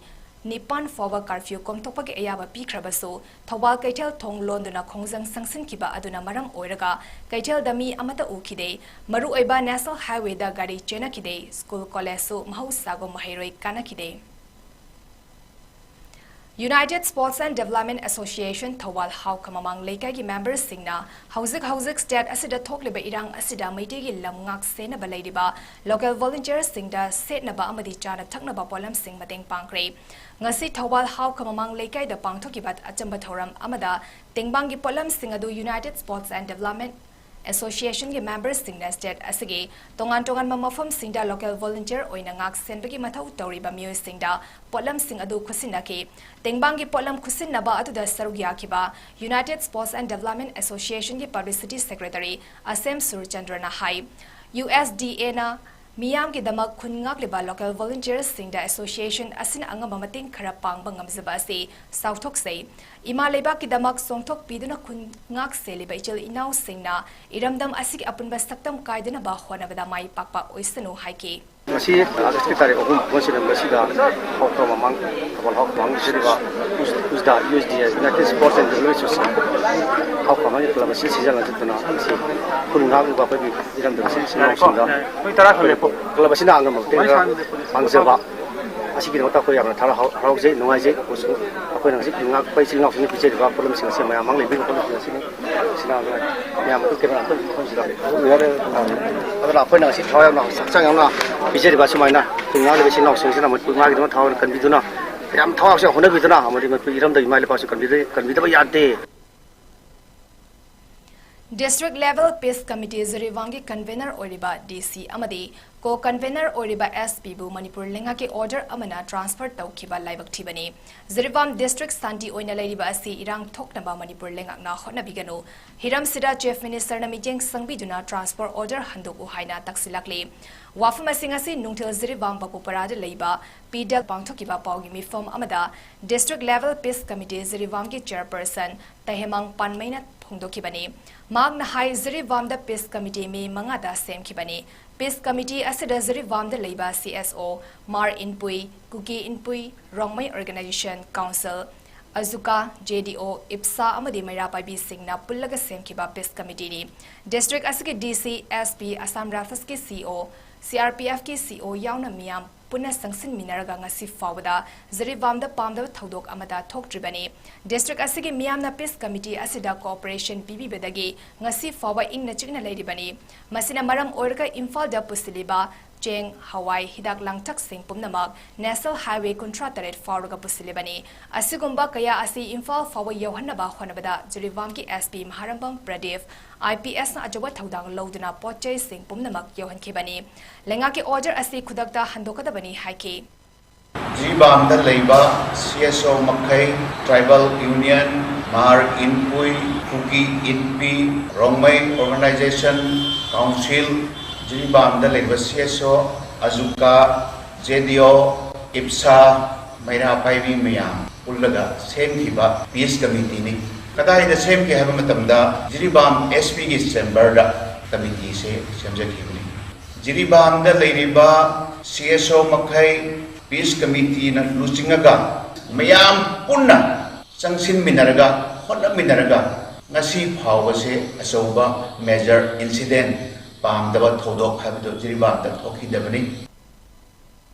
ꯅꯤꯄꯥꯟ ꯐꯥꯎꯕ ꯀꯥꯔꯐ꯭ꯌꯨ ꯀꯣꯝꯊꯣꯛꯄꯒꯤ ꯑꯌꯥꯕ ꯄꯤꯈ꯭ꯔꯕꯁꯨ, ꯊꯧꯕꯥꯜ ꯀꯩꯊꯦꯜ ꯊꯣꯡ ꯂꯣꯟꯗꯨꯅ ꯈꯣꯡꯖꯪ ꯆꯪꯁꯤꯟꯈꯤꯕ ꯑꯗꯨꯅ ꯃꯔꯝ ꯑꯣꯏꯔꯒ ꯀꯩꯊꯦꯜꯗ ꯃꯤ ꯑꯃꯠꯇ ꯎꯈꯤꯗꯦ꯫ ꯃꯔꯨꯑꯣꯏꯕ ꯅꯦꯁꯅꯦꯜ ꯍꯥꯏꯋꯦꯗ ꯒꯥꯔꯤ ꯆꯦꯟꯅꯈꯤꯗꯦ꯫ ꯁ꯭ꯀꯨꯜ ꯀꯣꯂꯦꯖꯁꯨ ꯃꯍꯧꯁꯥꯒꯨꯝ ꯃꯍꯩꯔꯣꯏ ꯀꯥꯅꯈꯤꯗꯦ꯫ United Sports and Development Association Thoubal ꯍꯥꯎꯈ ꯃꯃꯥꯡ ꯂꯩꯀꯥꯏꯒꯤ memberꯁꯤꯡꯅ ꯍꯧꯖꯤꯛ ꯍꯧꯖꯤꯛ state ꯑꯁꯤꯗ ꯊꯣꯛꯂꯤꯕ ꯏꯔꯥꯡ ꯑꯁꯤꯗ ꯃꯩꯇꯩꯒꯤ ꯂꯝ ꯉꯥꯛ ꯁꯦꯟꯅꯕ ꯂꯩꯔꯤꯕ local volunteerꯁꯤꯡꯗ ꯁꯦꯠꯅꯕ ꯑꯃꯗꯤ ꯆꯥꯅ ꯊꯛꯅꯕ ꯄꯣꯠꯂꯝꯁꯤꯡ ꯃꯇꯦꯡ ꯄꯥꯡꯈ꯭ꯔꯦ꯫ ꯉꯁꯤ ꯊꯧꯕꯥꯜ ꯍꯥꯎꯈ ꯃꯃꯥꯡ ꯂꯩꯀꯥꯏꯗ ꯄꯥꯡꯊꯣꯛꯈꯤꯕ ꯑꯆꯝꯕ ꯊꯧꯔꯝ ꯑꯃꯗ ꯇꯦꯡꯕꯥꯡꯒꯤ ꯄꯣꯠꯂꯝꯁꯤꯡ ꯑꯗꯨ United Sports and Development Associationꯒꯤ memberꯁꯤꯡꯅ state ꯑꯁꯤꯒꯤ ꯇꯣꯉꯥꯟ ꯇꯣꯉꯥꯟꯕ ꯃꯐꯝꯁꯤꯡꯗ local volunteer ꯑꯣꯏꯅ ꯉꯥꯛ ꯁꯦꯟꯕꯒꯤ ꯃꯊꯧ ꯇꯧꯔꯤꯕ ꯃꯤꯑꯣꯏꯁꯤꯡꯗ ꯄꯣꯠꯂꯝꯁꯤꯡ ꯑꯗꯨ ꯈꯨꯠꯁꯤꯟꯅꯈꯤ꯫ ꯇꯦꯡꯕꯥꯡꯒꯤ ꯄꯣꯠꯂꯝ ꯈꯨꯠꯁꯤꯟꯅꯕ ꯑꯗꯨꯗ ꯁꯔꯨꯛ ꯌꯥꯈꯤꯕ United Sports and Development Associationꯒꯤ publicity secretary ꯑꯁꯦꯝ ꯁꯨꯔꯆꯟꯗ꯭ꯔꯅ ꯍꯥꯏ, USDAꯅ ꯃꯤꯌꯥꯝꯒꯤꯗꯃꯛ ꯈꯨꯟ ꯉꯥꯛꯂꯤꯕ local volunteerꯁꯤꯡꯗ association ꯑꯁꯤꯅ ꯑꯉꯝꯕ ꯃꯇꯦꯡ ꯈꯔ ꯄꯥꯡꯕ ꯉꯝꯖꯕ ꯑꯁꯤ ꯆꯥꯎꯊꯣꯛꯆꯩ꯫ ꯏꯃꯥ ꯂꯩꯕꯥꯛꯀꯤꯗꯃꯛ ꯆꯣꯡꯊꯣꯛꯄꯤꯗꯨꯅ ꯈꯨꯟ ꯉꯥꯛ ꯁꯦꯜꯂꯤꯕ ꯏꯆꯤꯜ ꯏꯅꯥꯎꯁꯤꯡꯅ ꯏꯔꯝꯗꯝ ꯑꯁꯤꯒꯤ ꯑꯄꯨꯟꯕ ꯁꯛꯇꯝ ꯀꯥꯏꯗꯅꯕ ꯍꯣꯠꯅꯕꯗ ꯃꯥꯏ ꯄꯥꯛꯄ ꯑꯣꯏꯁꯅꯨ ꯍꯥꯏꯈꯤ꯫ ꯉꯁꯤ ꯑꯥꯒꯁꯀꯤ ꯇꯥꯔꯤꯛ ꯑꯍꯨꯝ ꯐꯨꯠꯕꯣꯜ ꯁꯥꯟꯅꯕ ꯑꯁꯤꯗ ꯍꯥꯎꯈ ꯃꯃꯥꯡ, ꯊꯧꯕꯥꯜ ꯍꯥꯎꯈ ꯃꯃꯥꯡꯗ ꯆꯠꯂꯤꯕ ꯎꯁ-, USDA, USDA, United Sports and Development Association ꯍꯥꯎꯈ ꯃꯃꯥꯡꯒꯤ club ꯑꯁꯤ ꯁꯤꯖꯤꯟꯅ ꯆꯠꯇꯨꯅ ꯉꯁꯤ ꯈꯨꯟ ꯉꯥꯛꯂꯤꯕ ꯑꯩꯈꯣꯏꯒꯤ ꯏꯔꯝꯗꯝ ꯑꯁꯤꯒꯤ ꯏꯆꯤꯜ ꯏꯅꯥꯎꯁꯤꯡꯗ ꯃꯤꯅꯤꯠ ꯇꯔꯥ ꯈꯛ ꯂꯦꯞꯄꯣ꯫ Club ꯑꯁꯤꯅ ꯑꯉꯝꯕ ꯃꯇꯦꯡ ꯈꯔ ꯄꯥꯡꯖꯕ ꯑꯁꯤꯒꯤꯗꯃꯛꯇ ꯑꯩꯈꯣꯏ ꯌꯥꯝꯅ ꯍꯔꯥꯎ-, ꯍꯔꯥꯎꯖꯩ, ꯅꯨꯡꯉꯥꯏꯖꯩ꯫ ꯑꯩꯈꯣꯏꯅ ꯉꯁꯤ ꯈꯨꯟ ꯉꯥꯛꯄ ꯏꯆꯤꯜ ꯏꯅꯥꯎꯁꯤꯡꯅ ꯄꯤꯖꯔꯤꯕ ꯄꯣꯠꯂꯝꯁꯤꯡ ꯑꯁꯤ ꯃꯌꯥꯝ ꯃꯥꯡ ꯂꯩꯕꯤꯕ ꯄꯣꯠꯂꯝꯁꯤꯡ ꯑꯁꯤꯅꯤ꯫ ꯁꯤꯅ ꯃꯌꯥꯝ ꯑꯗꯨ camera ꯑꯝꯇ ꯃꯐꯝꯁꯤꯗ ꯎꯠꯅꯤꯡꯉꯥꯏ ꯂꯩꯔꯦ꯫ ꯑꯗꯨꯅ ꯑꯩꯈꯣꯏꯅ ꯉꯁꯤ ꯊꯋꯥꯏ ꯌꯥꯎꯅ, ꯍꯛꯆꯥꯡ ꯌꯥꯎꯅ ꯄꯤꯖꯔꯤꯕ ꯁꯨꯃꯥꯏꯅ ꯈꯨꯟ ꯉꯥꯛꯂꯤꯕ ꯏꯆꯤꯜ ꯏꯅꯥꯎꯁꯤꯡꯁꯤꯅ ꯃꯅꯤꯄꯨꯔ ꯉꯥꯒꯤꯗꯃꯛ ꯊꯋꯥꯏ ꯌꯥꯎꯅ ꯀꯟꯕꯤꯗꯨꯅ, ꯌꯥꯝ ꯊꯋꯥꯏ ꯍꯛꯆꯥꯡ ꯍꯣꯠꯅꯕꯤꯗꯨꯅ ꯑꯃꯗꯤ ꯃꯅꯤꯄꯨꯔ ꯏꯔꯝꯗꯝ ꯏꯃꯥ ꯂꯩꯕꯥꯛꯁꯨ ꯀꯟꯕꯤꯗ-, ꯀꯟꯕꯤꯗꯕ ꯌꯥꯗꯦ꯫ District Level Peace Committee ꯖꯤꯔꯤꯕꯥꯝꯒꯤ convener ꯑꯣꯏꯔꯤꯕ DC ꯑꯃꯗꯤ co-convener ꯑꯣꯏꯔꯤꯕ SPꯕꯨ ꯃꯅꯤꯄꯨꯔ ꯂꯩꯉꯥꯛꯀꯤ order ꯑꯃꯅ transfer ꯇꯧꯈꯤꯕ ꯂꯥꯏꯕꯛ ꯊꯤꯕꯅꯤ꯫ ꯖꯤꯔꯤꯕꯥꯝ district ꯁꯥꯟꯇꯤ ꯑꯣꯏꯅ ꯂꯩꯔꯤꯕ ꯑꯁꯤ ꯏꯔꯥꯡ ꯊꯣꯛꯅꯕ ꯃꯅꯤꯄꯨꯔ ꯂꯩꯉꯥꯛꯅ ꯍꯣꯠꯅꯕꯤꯒꯅꯨ꯫ ꯍꯤꯔꯝꯁꯤꯗ Chief Ministerꯅ ꯃꯤꯠꯌꯦꯡ ꯆꯪꯕꯤꯗꯨꯅ transfer order ꯍꯟꯗꯣꯛꯎ ꯍꯥꯏꯅ ꯇꯛꯁꯤꯜꯂꯛꯂꯤ꯫ ꯋꯥꯐꯝ ꯑꯁꯤ ꯉꯁꯤ ꯅꯨꯡꯊꯤꯜ ꯖꯤꯔꯤꯕꯥꯝ ꯕꯥꯄꯨꯄꯔꯥꯗ ꯂꯩꯕ ꯄꯤꯗꯜ ꯄꯥꯡꯊꯣꯛꯈꯤꯕ ꯄꯥꯎꯒꯤ ꯃꯤꯐꯝ ꯑꯃꯗ District Level Peace Committee ꯖꯤꯔꯤꯕꯥꯝꯒꯤ chairperson ꯇꯍꯦꯃꯥꯡ ꯄꯥꯟꯃꯩꯅ ꯐꯣꯡꯗꯣꯛꯈꯤꯕꯅꯤ꯫ ꯃꯍꯥꯛꯅ ꯍꯥꯏ, ꯖꯤꯔꯤꯕꯥꯝꯗ Peace Committee ꯃꯦ ꯃꯉꯥꯗ ꯁꯦꯝꯈꯤꯕꯅꯤ꯫ Peace Committee ꯑꯁꯤꯗ ꯖꯤꯔꯤꯕꯥꯝꯗ ꯂꯩꯕ CSO, ꯃꯥꯔ ꯏꯟꯄꯨꯏ, ꯀꯨꯀꯤ Inpui, Rongmei Organization Council, ꯑꯖꯨꯀꯥ, JDO, ꯏꯞꯁꯥ ꯑꯃꯗꯤ ꯃꯩꯔꯥ ꯄꯥꯏꯕꯤꯁꯤꯡꯅ ꯄꯨꯜꯂꯒ ꯁꯦꯝꯈꯤꯕ Peace Committeeꯅꯤ꯫ District ꯑꯁꯤꯒꯤ DC, SP, Assam Riflesꯀꯤ CO, CRPFꯀꯤ CO ꯌꯥꯎꯅ ꯃꯤꯌꯥꯝ ꯄꯨꯟꯅ ꯆꯪꯁꯤꯟꯃꯤꯟꯅꯔꯒ ꯉꯁꯤ ꯐꯥꯎꯕꯗ ꯖꯤꯔꯤꯕꯥꯝꯗ ꯄꯥꯝꯗꯕ ꯊꯧꯗꯣꯛ ꯑꯃꯠꯇ ꯊꯣꯛꯇ꯭ꯔꯤꯕꯅꯤ꯫ District ꯑꯁꯤꯒꯤ ꯃꯤꯌꯥꯝꯅ Peace Committee ꯑꯁꯤꯗ cooperation ꯄꯤꯕꯤꯕꯗꯒꯤ ꯉꯁꯤ ꯐꯥꯎꯕ ꯏꯪꯅ ꯆꯤꯛꯅ ꯂꯩꯔꯤꯕꯅꯤ꯫ ꯃꯁꯤꯅ ꯃꯔꯝ ꯑꯣꯏꯔꯒ ꯏꯝꯐꯥꯜꯗ ꯄꯨꯁꯤꯜꯂꯤꯕ ꯆꯦꯡ, ꯍꯋꯥꯏ, ꯍꯤꯗꯥꯛ ꯂꯥꯡꯊꯛꯁꯤꯡ ꯄꯨꯝꯅꯃꯛ National Highway ꯀꯨꯟꯊ꯭ꯔꯥ ꯇꯔꯦꯠ ꯐꯥꯎꯔꯒ ꯄꯨꯁꯤꯜꯂꯤꯕꯅꯤ꯫ ꯑꯁꯤꯒꯨꯝꯕ ꯀꯌꯥ ꯑꯁꯤ ꯏꯝꯐꯥꯜ ꯐꯥꯎꯕ ꯌꯧꯍꯟꯅꯕ ꯍꯣꯠꯅꯕꯗ ꯖꯤꯔꯤꯕꯥꯝꯒꯤ SP ꯃꯍꯥꯔꯝꯕꯝ ꯄ꯭ꯔꯗꯤꯞ, IPSꯅ ꯑꯆꯧꯕ ꯊꯧꯗꯥꯡ ꯂꯧꯗꯨꯅ ꯄꯣꯠ ꯆꯩꯁꯤꯡ ꯄꯨꯝꯅꯃꯛ ꯌꯧꯍꯟꯈꯤꯕꯅꯤ꯫ ꯂꯩꯉꯥꯛꯀꯤ order ꯑꯁꯤ ꯈꯨꯗꯛꯇ ꯍꯟꯗꯣꯛꯀꯗꯕꯅꯤ ꯍꯥꯏꯈꯤ꯫ ꯖꯤꯔꯤꯕꯥꯝꯗ ꯂꯩꯕ CSO ꯃꯈꯩ, Tribal Union, ꯃꯍꯥꯔ ꯏꯟꯄꯨꯏ, ꯀꯨꯀꯤ ꯏꯟꯄꯤ, ꯔꯣꯡꯃꯩ Organization Council, ꯖꯤꯔꯤꯕꯥꯝꯗ ꯂꯩꯕ CSO, ꯑꯖꯨꯀꯥ, JDO, ꯏꯞꯁꯥ, ꯃꯩꯔꯥ ꯄꯥꯏꯕꯤ ꯃꯌꯥꯝ ꯄꯨꯜꯂꯒ ꯁꯦꯝꯈꯤꯕ Peace Committeeꯅꯤ꯫ ꯀꯗꯥꯏꯗ ꯁꯦꯝꯈꯤ ꯍꯥꯏꯕ ꯃꯇꯝꯗ ꯖꯤꯔꯤꯕꯥꯝ SPꯒꯤ chamberꯗ committeeꯁꯦ ꯁꯦꯝꯖꯈꯤꯕꯅꯤ꯫ ꯖꯤꯔꯤꯕꯥꯝꯗ ꯂꯩꯔꯤꯕ CSO ꯃꯈꯩ Peace Committeeꯅ ꯂꯨꯆꯤꯡꯉꯒ ꯃꯌꯥꯝ ꯄꯨꯟꯅ ꯆꯪꯁꯤꯟꯃꯤꯟꯅꯔꯒ, ꯍꯣꯠꯅꯃꯤꯟꯅꯔꯒ ꯉꯁꯤ ꯐꯥꯎꯕꯁꯦ ꯑꯆꯧꯕ major incident, ꯄꯥꯝꯗꯕ ꯊꯧꯗꯣꯛ ꯍꯥꯏꯕꯗꯨ ꯖꯤꯔꯤꯕꯥꯝꯗ ꯊꯣꯛꯈꯤꯗꯕꯅꯤ꯫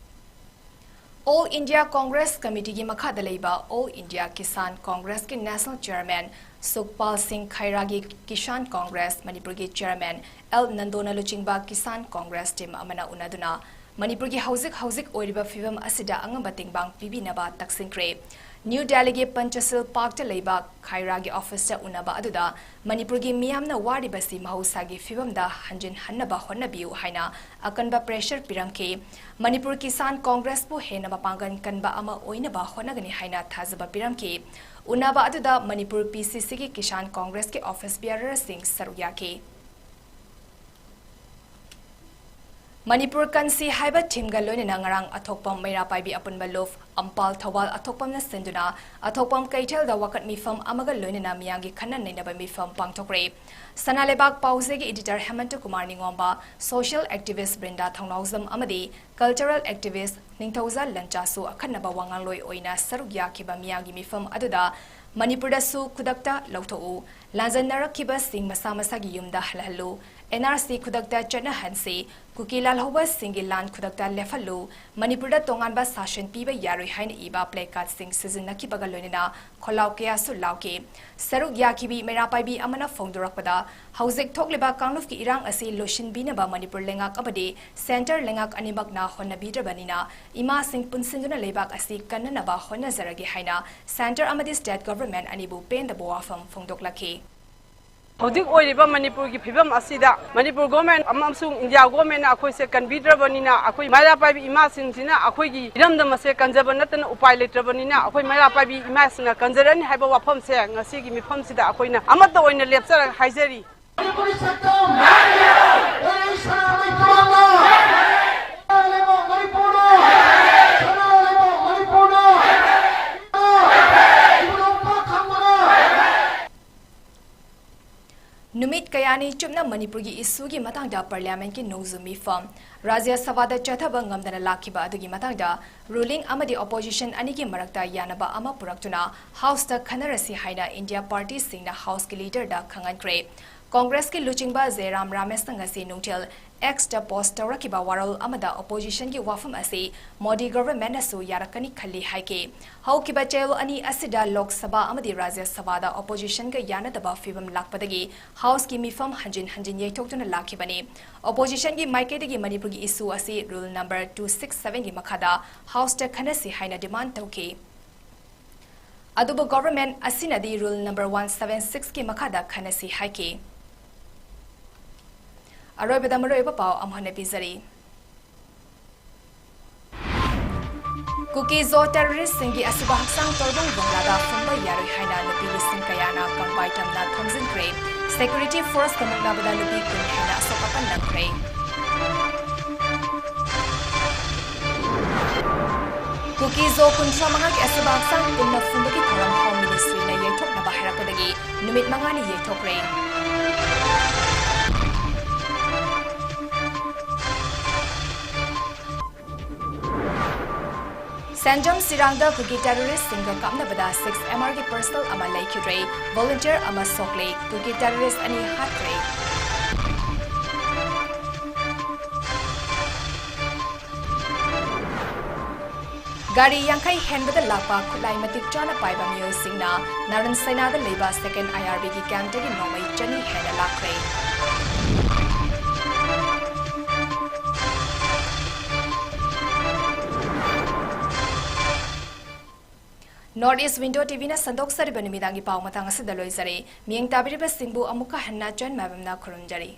All India Congress Committeeꯒꯤ ꯃꯈꯥꯗ ꯂꯩꯕ All India Kisan Congressꯀꯤ National Chairman ꯁꯨꯈꯄꯥꯜ ꯁꯤꯡ ꯈꯩꯔꯥꯒꯤ Kisan Congress ꯃꯅꯤꯄꯨꯔꯒꯤ Chairman ꯑꯦꯜ ꯅꯟꯗꯣꯅ ꯂꯨꯆꯤꯡꯕ Kisan Congress team ꯑꯃꯅ ꯎꯅꯗꯨꯅ ꯃꯅꯤꯄꯨꯔꯒꯤ ꯍꯧꯖꯤꯛ ꯍꯧꯖꯤꯛ ꯑꯣꯏꯔꯤꯕ ꯐꯤꯕꯝ ꯑꯁꯤꯗ ꯑꯉꯝꯕ ꯇꯦꯡꯕꯥꯡ ꯄꯤꯕꯤꯅꯕ ꯇꯛꯁꯤꯟꯈ꯭ꯔꯦ꯫ New Delhiꯒꯤ Panchashil Parkꯇ ꯂꯩꯕ ꯈꯩꯔꯥꯒꯤ officeꯇ ꯎꯅꯕ ꯑꯗꯨꯗ ꯃꯅꯤꯄꯨꯔꯒꯤ ꯃꯤꯌꯥꯝꯅ ꯋꯥꯔꯤꯕꯁꯤ ꯃꯍꯧꯁꯥꯒꯤ ꯐꯤꯕꯝꯗ ꯍꯟꯖꯤꯟꯍꯟꯅꯕ ꯍꯣꯠꯅꯕꯤꯌꯨ ꯍꯥꯏꯅ ꯑꯀꯟꯕ pressure ꯄꯤꯔꯝꯈꯤ꯫ ꯃꯅꯤꯄꯨꯔ Kisan Congressꯄꯨ ꯍꯦꯟꯅ ꯃꯄꯥꯡꯒꯜ ꯀꯟꯕ ꯑꯃ ꯑꯣꯏꯅꯕ ꯍꯣꯠꯅꯒꯅꯤ ꯍꯥꯏꯅ ꯊꯥꯖꯕ ꯄꯤꯔꯝꯈꯤ꯫ ꯎꯅꯕ ꯑꯗꯨꯗ ꯃꯅꯤꯄꯨꯔ PCCꯒꯤ Kisan Congressꯀꯤ office bearerꯁꯤꯡ ꯁꯔꯨꯛ ꯌꯥꯈꯤ꯫ ꯃꯅꯤꯄꯨꯔ ꯀꯟꯁꯤ ꯍꯥꯏꯕ themeꯒ ꯂꯣꯏꯅꯅ ꯉꯔꯥꯡ ꯑꯊꯣꯛꯄꯝ ꯃꯩꯔꯥ ꯄꯥꯏꯕꯤ ꯑꯄꯨꯟꯕ ꯂꯨꯞ ꯑꯝꯄꯥꯜ ꯊꯧꯕꯥꯜ ꯑꯊꯣꯛꯄꯝꯅ ꯁꯤꯟꯗꯨꯅ ꯑꯊꯣꯛꯄꯝ ꯀꯩꯊꯦꯜꯗ ꯋꯥꯀꯠ ꯃꯤꯐꯝ ꯑꯃꯒ ꯂꯣꯏꯅꯅ ꯃꯤꯌꯥꯝꯒꯤ ꯈꯟꯅ ꯅꯩꯅꯕ ꯃꯤꯐꯝ ꯄꯥꯡꯊꯣꯛꯈ꯭ꯔꯦ꯫ ꯁꯅꯥ ꯂꯩꯕꯥꯛ ꯄꯥꯎꯖꯦꯒꯤ editor ꯍꯦꯃꯟꯇ ꯀꯨꯃꯥꯔ ꯅꯤꯉꯣꯝꯕ, social activist ꯕ꯭ꯔꯤꯟꯗꯥ ꯊꯧꯅꯥꯎꯖꯝ ꯑꯃꯗꯤ cultural activist ꯅꯤꯡꯊꯧꯖꯥ ꯂꯟꯆꯥꯁꯨ ꯑꯈꯟꯅꯕ ꯋꯥꯉꯥꯡꯂꯣꯏ ꯑꯣꯏꯅ ꯁꯔꯨꯛ ꯌꯥꯈꯤꯕ ꯃꯤꯌꯥꯝꯒꯤ ꯃꯤꯐꯝ ꯑꯗꯨꯗ ꯃꯅꯤꯄꯨꯔꯗꯁꯨ ꯈꯨꯗꯛꯇ ꯂꯧꯊꯣꯛꯎ, ꯂꯥꯟꯖꯟꯅꯔꯛꯈꯤꯕꯁꯤꯡ ꯃꯁꯥ ꯃꯁꯥꯒꯤ ꯌꯨꯝꯗ ꯍꯜꯂꯍꯜꯂꯨ, ꯑꯦꯟ ꯑꯥꯔ ꯁꯤ ꯈꯨꯗꯛꯇ ꯆꯠꯅꯍꯟꯁꯤ, ꯀꯨꯀꯤ ꯂꯥꯜꯍꯧꯕꯁꯤꯡꯒꯤ ꯂꯥꯟ ꯈꯨꯗꯛꯇ ꯂꯦꯞꯍꯜꯂꯨ, ꯃꯅꯤꯄꯨꯔꯗ ꯇꯣꯉꯥꯟꯕ ꯁꯥꯁꯟ ꯄꯤꯕ ꯌꯥꯔꯣꯏ ꯍꯥꯏꯅ ꯏꯕ placardꯁꯤꯡ ꯁꯤꯖꯤꯟꯅꯈꯤꯕꯒ ꯂꯣꯏꯅꯅ ꯈꯣꯜꯂꯥꯎ ꯀꯌꯥꯁꯨ ꯂꯥꯎꯈꯤ꯫ ꯁꯔꯨꯛ ꯌꯥꯈꯤꯕꯤ ꯃꯩꯔꯥ ꯄꯥꯏꯕꯤ ꯑꯃꯅ ꯐꯣꯡꯗꯣꯔꯛꯄꯗ, ꯍꯧꯖꯤꯛ ꯊꯣꯛꯂꯤꯕ ꯀꯥꯡꯂꯨꯞꯀꯤ ꯏꯔꯥꯡ ꯑꯁꯤ ꯂꯣꯏꯁꯤꯟꯕꯤꯅꯕ ꯃꯅꯤꯄꯨꯔ ꯂꯩꯉꯥꯛ ꯑꯃꯗꯤ centre ꯂꯩꯉꯥꯛ ꯑꯅꯤꯃꯛꯅ ꯍꯣꯠꯅꯕꯤꯗ꯭ꯔꯕꯅꯤꯅ, ꯏꯃꯥꯁꯤꯡ ꯄꯨꯟꯁꯤꯟꯗꯨꯅ ꯂꯩꯕꯥꯛ ꯑꯁꯤ ꯀꯟꯅꯅꯕ ꯍꯣꯠꯅꯖꯔꯒꯦ ꯍꯥꯏꯅ centre ꯑꯃꯗꯤ state government ꯑꯅꯤꯕꯨ ꯄꯦꯟꯗꯕ ꯋꯥꯐꯝ ꯐꯣꯡꯗꯣꯛꯂꯛꯈꯤ꯫ ꯍꯧꯖꯤꯛ ꯑꯣꯏꯔꯤꯕ ꯃꯅꯤꯄꯨꯔꯒꯤ ꯐꯤꯕꯝ ꯑꯁꯤꯗ ꯃꯅꯤꯄꯨꯔ government ꯑꯃꯁꯨꯡ ꯏꯟꯗꯤꯌꯥ governmentꯅ ꯑꯩꯈꯣꯏꯁꯦ ꯀꯟꯕꯤꯗ꯭ꯔꯕꯅꯤꯅ, ꯑꯩꯈꯣꯏ ꯃꯩꯔꯥ ꯄꯥꯏꯕꯤ ꯏꯃꯥꯁꯤꯡꯁꯤꯅ ꯑꯩꯈꯣꯏꯒꯤ ꯏꯔꯝꯗꯝ ꯑꯁꯦ ꯀꯟꯖꯕ ꯅꯠꯇꯅ ꯎꯄꯥꯏ ꯂꯩꯇ꯭ꯔꯕꯅꯤꯅ, ꯑꯩꯈꯣꯏ ꯃꯩꯔꯥ ꯄꯥꯏꯕꯤ ꯏꯃꯥꯁꯤꯡꯅ ꯀꯟꯖꯔꯅꯤ ꯍꯥꯏꯕ ꯋꯥꯐꯝꯁꯦ ꯉꯁꯤꯒꯤ ꯃꯤꯐꯝꯁꯤꯗ ꯑꯩꯈꯣꯏꯅ ꯑꯃꯠꯇ ꯑꯣꯏꯅ ꯂꯦꯞꯆꯔꯒ ꯍꯥꯏꯖꯔꯤ꯫ ꯃꯅꯤꯄꯨꯔꯤ ꯁꯛꯇꯝ! ꯑꯩ ꯁꯅꯥ ꯂꯩꯕꯥꯛꯅ! ꯂꯩꯕꯥꯛ ꯃꯅꯤꯄꯨꯔꯅ! ꯁꯅꯥ ꯂꯩꯕꯥꯛ ꯃꯅꯤꯄꯨꯔꯅ! ꯏꯕꯨꯙꯧ ꯄꯥꯛ ꯊꯪꯕꯅ! ꯅꯨꯃꯤꯠ ꯀꯌꯥꯅꯤ ꯆꯨꯞꯅ ꯃꯅꯤꯄꯨꯔꯒꯤ issueꯒꯤ ꯃꯇꯥꯡꯗ parliamentꯀꯤ ꯅꯣꯡꯖꯨ ꯃꯤꯐꯝ꯫ ꯔꯥꯖ꯭ꯌ ꯁꯚꯥꯗ ꯆꯠꯊꯕ ꯉꯝꯗꯅ ꯂꯥꯛꯈꯤꯕ ꯑꯗꯨꯒꯤ ꯃꯇꯥꯡꯗ ruling ꯑꯃꯗꯤ opposition ꯑꯅꯤꯒꯤ ꯃꯔꯛꯇ ꯌꯥꯅꯕ ꯑꯃ ꯄꯨꯔꯛꯇꯨꯅ Houseꯇ ꯈꯟꯅꯔꯁꯤ ꯍꯥꯏꯅ ꯏꯟꯗꯤꯌꯥ partyꯁꯤꯡꯅ Houseꯀꯤ leaderꯗ ꯈꯪꯍꯟꯈ꯭ꯔꯦ꯫ Congressꯀꯤ ꯂꯨꯆꯤꯡꯕ ꯖꯦꯔꯥꯝ ꯔꯥꯃꯦꯁꯅ ꯉꯁꯤ ꯅꯨꯡꯊꯤꯜ Xꯇ post ꯇꯧꯔꯛꯈꯤꯕ ꯋꯥꯔꯣꯜ ꯑꯃꯗ oppositionꯒꯤ ꯋꯥꯐꯝ ꯑꯁꯤ ꯃꯣꯗꯤ governmentꯅꯁꯨ ꯌꯥꯔꯛꯀꯅꯤ ꯈꯜꯂꯤ ꯍꯥꯏꯈꯤ꯫ ꯍꯧꯈꯤꯕ ꯆꯌꯣꯜ ꯑꯅꯤ ꯑꯁꯤꯗ ꯂꯣꯛ ꯁꯚꯥ ꯑꯃꯗꯤ ꯔꯥꯖ꯭ꯌ ꯁꯚꯥꯗ oppositionꯒ ꯌꯥꯅꯗꯕ ꯐꯤꯕꯝ ꯂꯥꯛꯄꯗꯒꯤ Houseꯀꯤ ꯃꯤꯐꯝ ꯍꯟꯖꯤꯟ ꯍꯟꯖꯤꯟ ꯌꯩꯊꯣꯛꯇꯨꯅ ꯂꯥꯛꯈꯤꯕꯅꯤ꯫ Oppositionꯒꯤ ꯃꯥꯏꯀꯩꯗꯒꯤ ꯃꯅꯤꯄꯨꯔꯒꯤ issue ꯑꯁꯤ rule number two six sevenꯒꯤ ꯃꯈꯥꯗ Houseꯇ ꯈꯟꯅꯁꯤ ꯍꯥꯏꯅ demand ꯇꯧꯈꯤ꯫ ꯑꯗꯨꯕꯨ government ꯑꯁꯤꯅꯗꯤ rule number one seven sixꯀꯤ ꯃꯈꯥꯗ ꯈꯟꯅꯁꯤ ꯍꯥꯏꯈꯤ꯫ ꯑꯔꯣꯏꯕꯗ ꯃꯔꯨꯑꯣꯏꯕ ꯄꯥꯎ ꯑꯃꯨꯛ ꯍꯟꯅ ꯄꯤꯖꯔꯤ꯫ ꯀꯨꯀꯤ ꯖꯣ terroristꯁꯤꯡꯒꯤ ꯑꯁꯨꯕ ꯍꯛꯆꯥꯡ ꯇꯣꯔꯕꯨꯡ ꯕꯪꯒ꯭ꯂꯥꯗ ꯐꯨꯝꯕ ꯌꯥꯔꯣꯏ ꯍꯥꯏꯅ ꯅꯨꯄꯤ ꯂꯤꯁꯤꯡ ꯀꯌꯥꯅ ꯀꯪꯕꯥꯏ ꯇꯝꯅ ꯊꯣꯝꯖꯤꯟꯈ꯭ꯔꯦ꯫ Security forceꯀ ꯃꯨꯛꯅꯕꯗ ꯅꯨꯄꯤ ꯀꯨꯟ ꯍꯦꯟꯅ ꯑꯁꯣꯛ ꯑꯄꯟ ꯅꯪꯈ꯭ꯔꯦ꯫ ꯀꯨꯀꯤ ꯖꯣ ꯀꯨꯟꯊ꯭ꯔꯥ ꯃꯉꯥꯒꯤ ꯑꯁꯨꯕ ꯍꯛꯆꯥꯡ ꯄꯨꯟꯅ ꯐꯨꯝꯕꯒꯤ ꯊꯧꯔꯝ Home Ministryꯅ ꯌꯩꯊꯣꯛꯅꯕ ꯍꯥꯏꯔꯛꯄꯗꯒꯤ ꯅꯨꯃꯤꯠ ꯃꯉꯥꯅꯤ ꯌꯩꯊꯣꯛꯈ꯭ꯔꯦ꯫ ꯁꯦꯟꯖꯝ ꯁꯤꯔꯥꯡꯗ ꯀꯨꯀꯤ terroristꯁꯤꯡꯒ ꯀꯥꯞꯅꯕꯗ six M Rꯒꯤ pistol ꯑꯃ ꯂꯩꯈꯤꯗ꯭ꯔꯦ꯫ Volunteer ꯑꯃ ꯁꯣꯛꯂꯦ꯫ ꯀꯨꯀꯤ terrorist ꯑꯅꯤ ꯍꯥꯠꯈ꯭ꯔꯦ꯫ ꯒꯥꯔꯤ ꯌꯥꯡꯈꯩ ꯍꯦꯟꯕꯗ ꯂꯥꯛꯄ ꯈꯨꯠꯂꯥꯏ ꯃꯇꯤꯛ ꯆꯥꯅ ꯄꯥꯏꯕ ꯃꯤꯑꯣꯏꯁꯤꯡꯅ ꯅꯥꯔꯟ ꯁꯩꯅꯥꯗ ꯂꯩꯕ second I R B ꯒꯤ camp ꯇꯒꯤ ꯅꯣꯡꯃꯩ ꯆꯅꯤ ꯍꯦꯟꯅ ꯂꯥꯛꯈ꯭ꯔꯦ꯫ North East Window T V ꯅ ꯁꯟꯗꯣꯛꯆꯔꯤꯕ ꯅꯨꯃꯤꯗꯥꯡꯒꯤ ꯄꯥꯎ ꯃꯇꯥꯡ ꯑꯁꯤꯗ ꯂꯣꯏꯖꯔꯦ꯫ ꯃꯤꯠꯌꯦꯡ ꯇꯥꯕꯤꯔꯤꯕꯁꯤꯡꯕꯨ ꯑꯃꯨꯛꯀ ꯍꯟꯅ ꯆꯟ ꯃꯥꯏꯕꯝꯅ ꯈꯨꯔꯨꯝꯖꯔꯤ꯫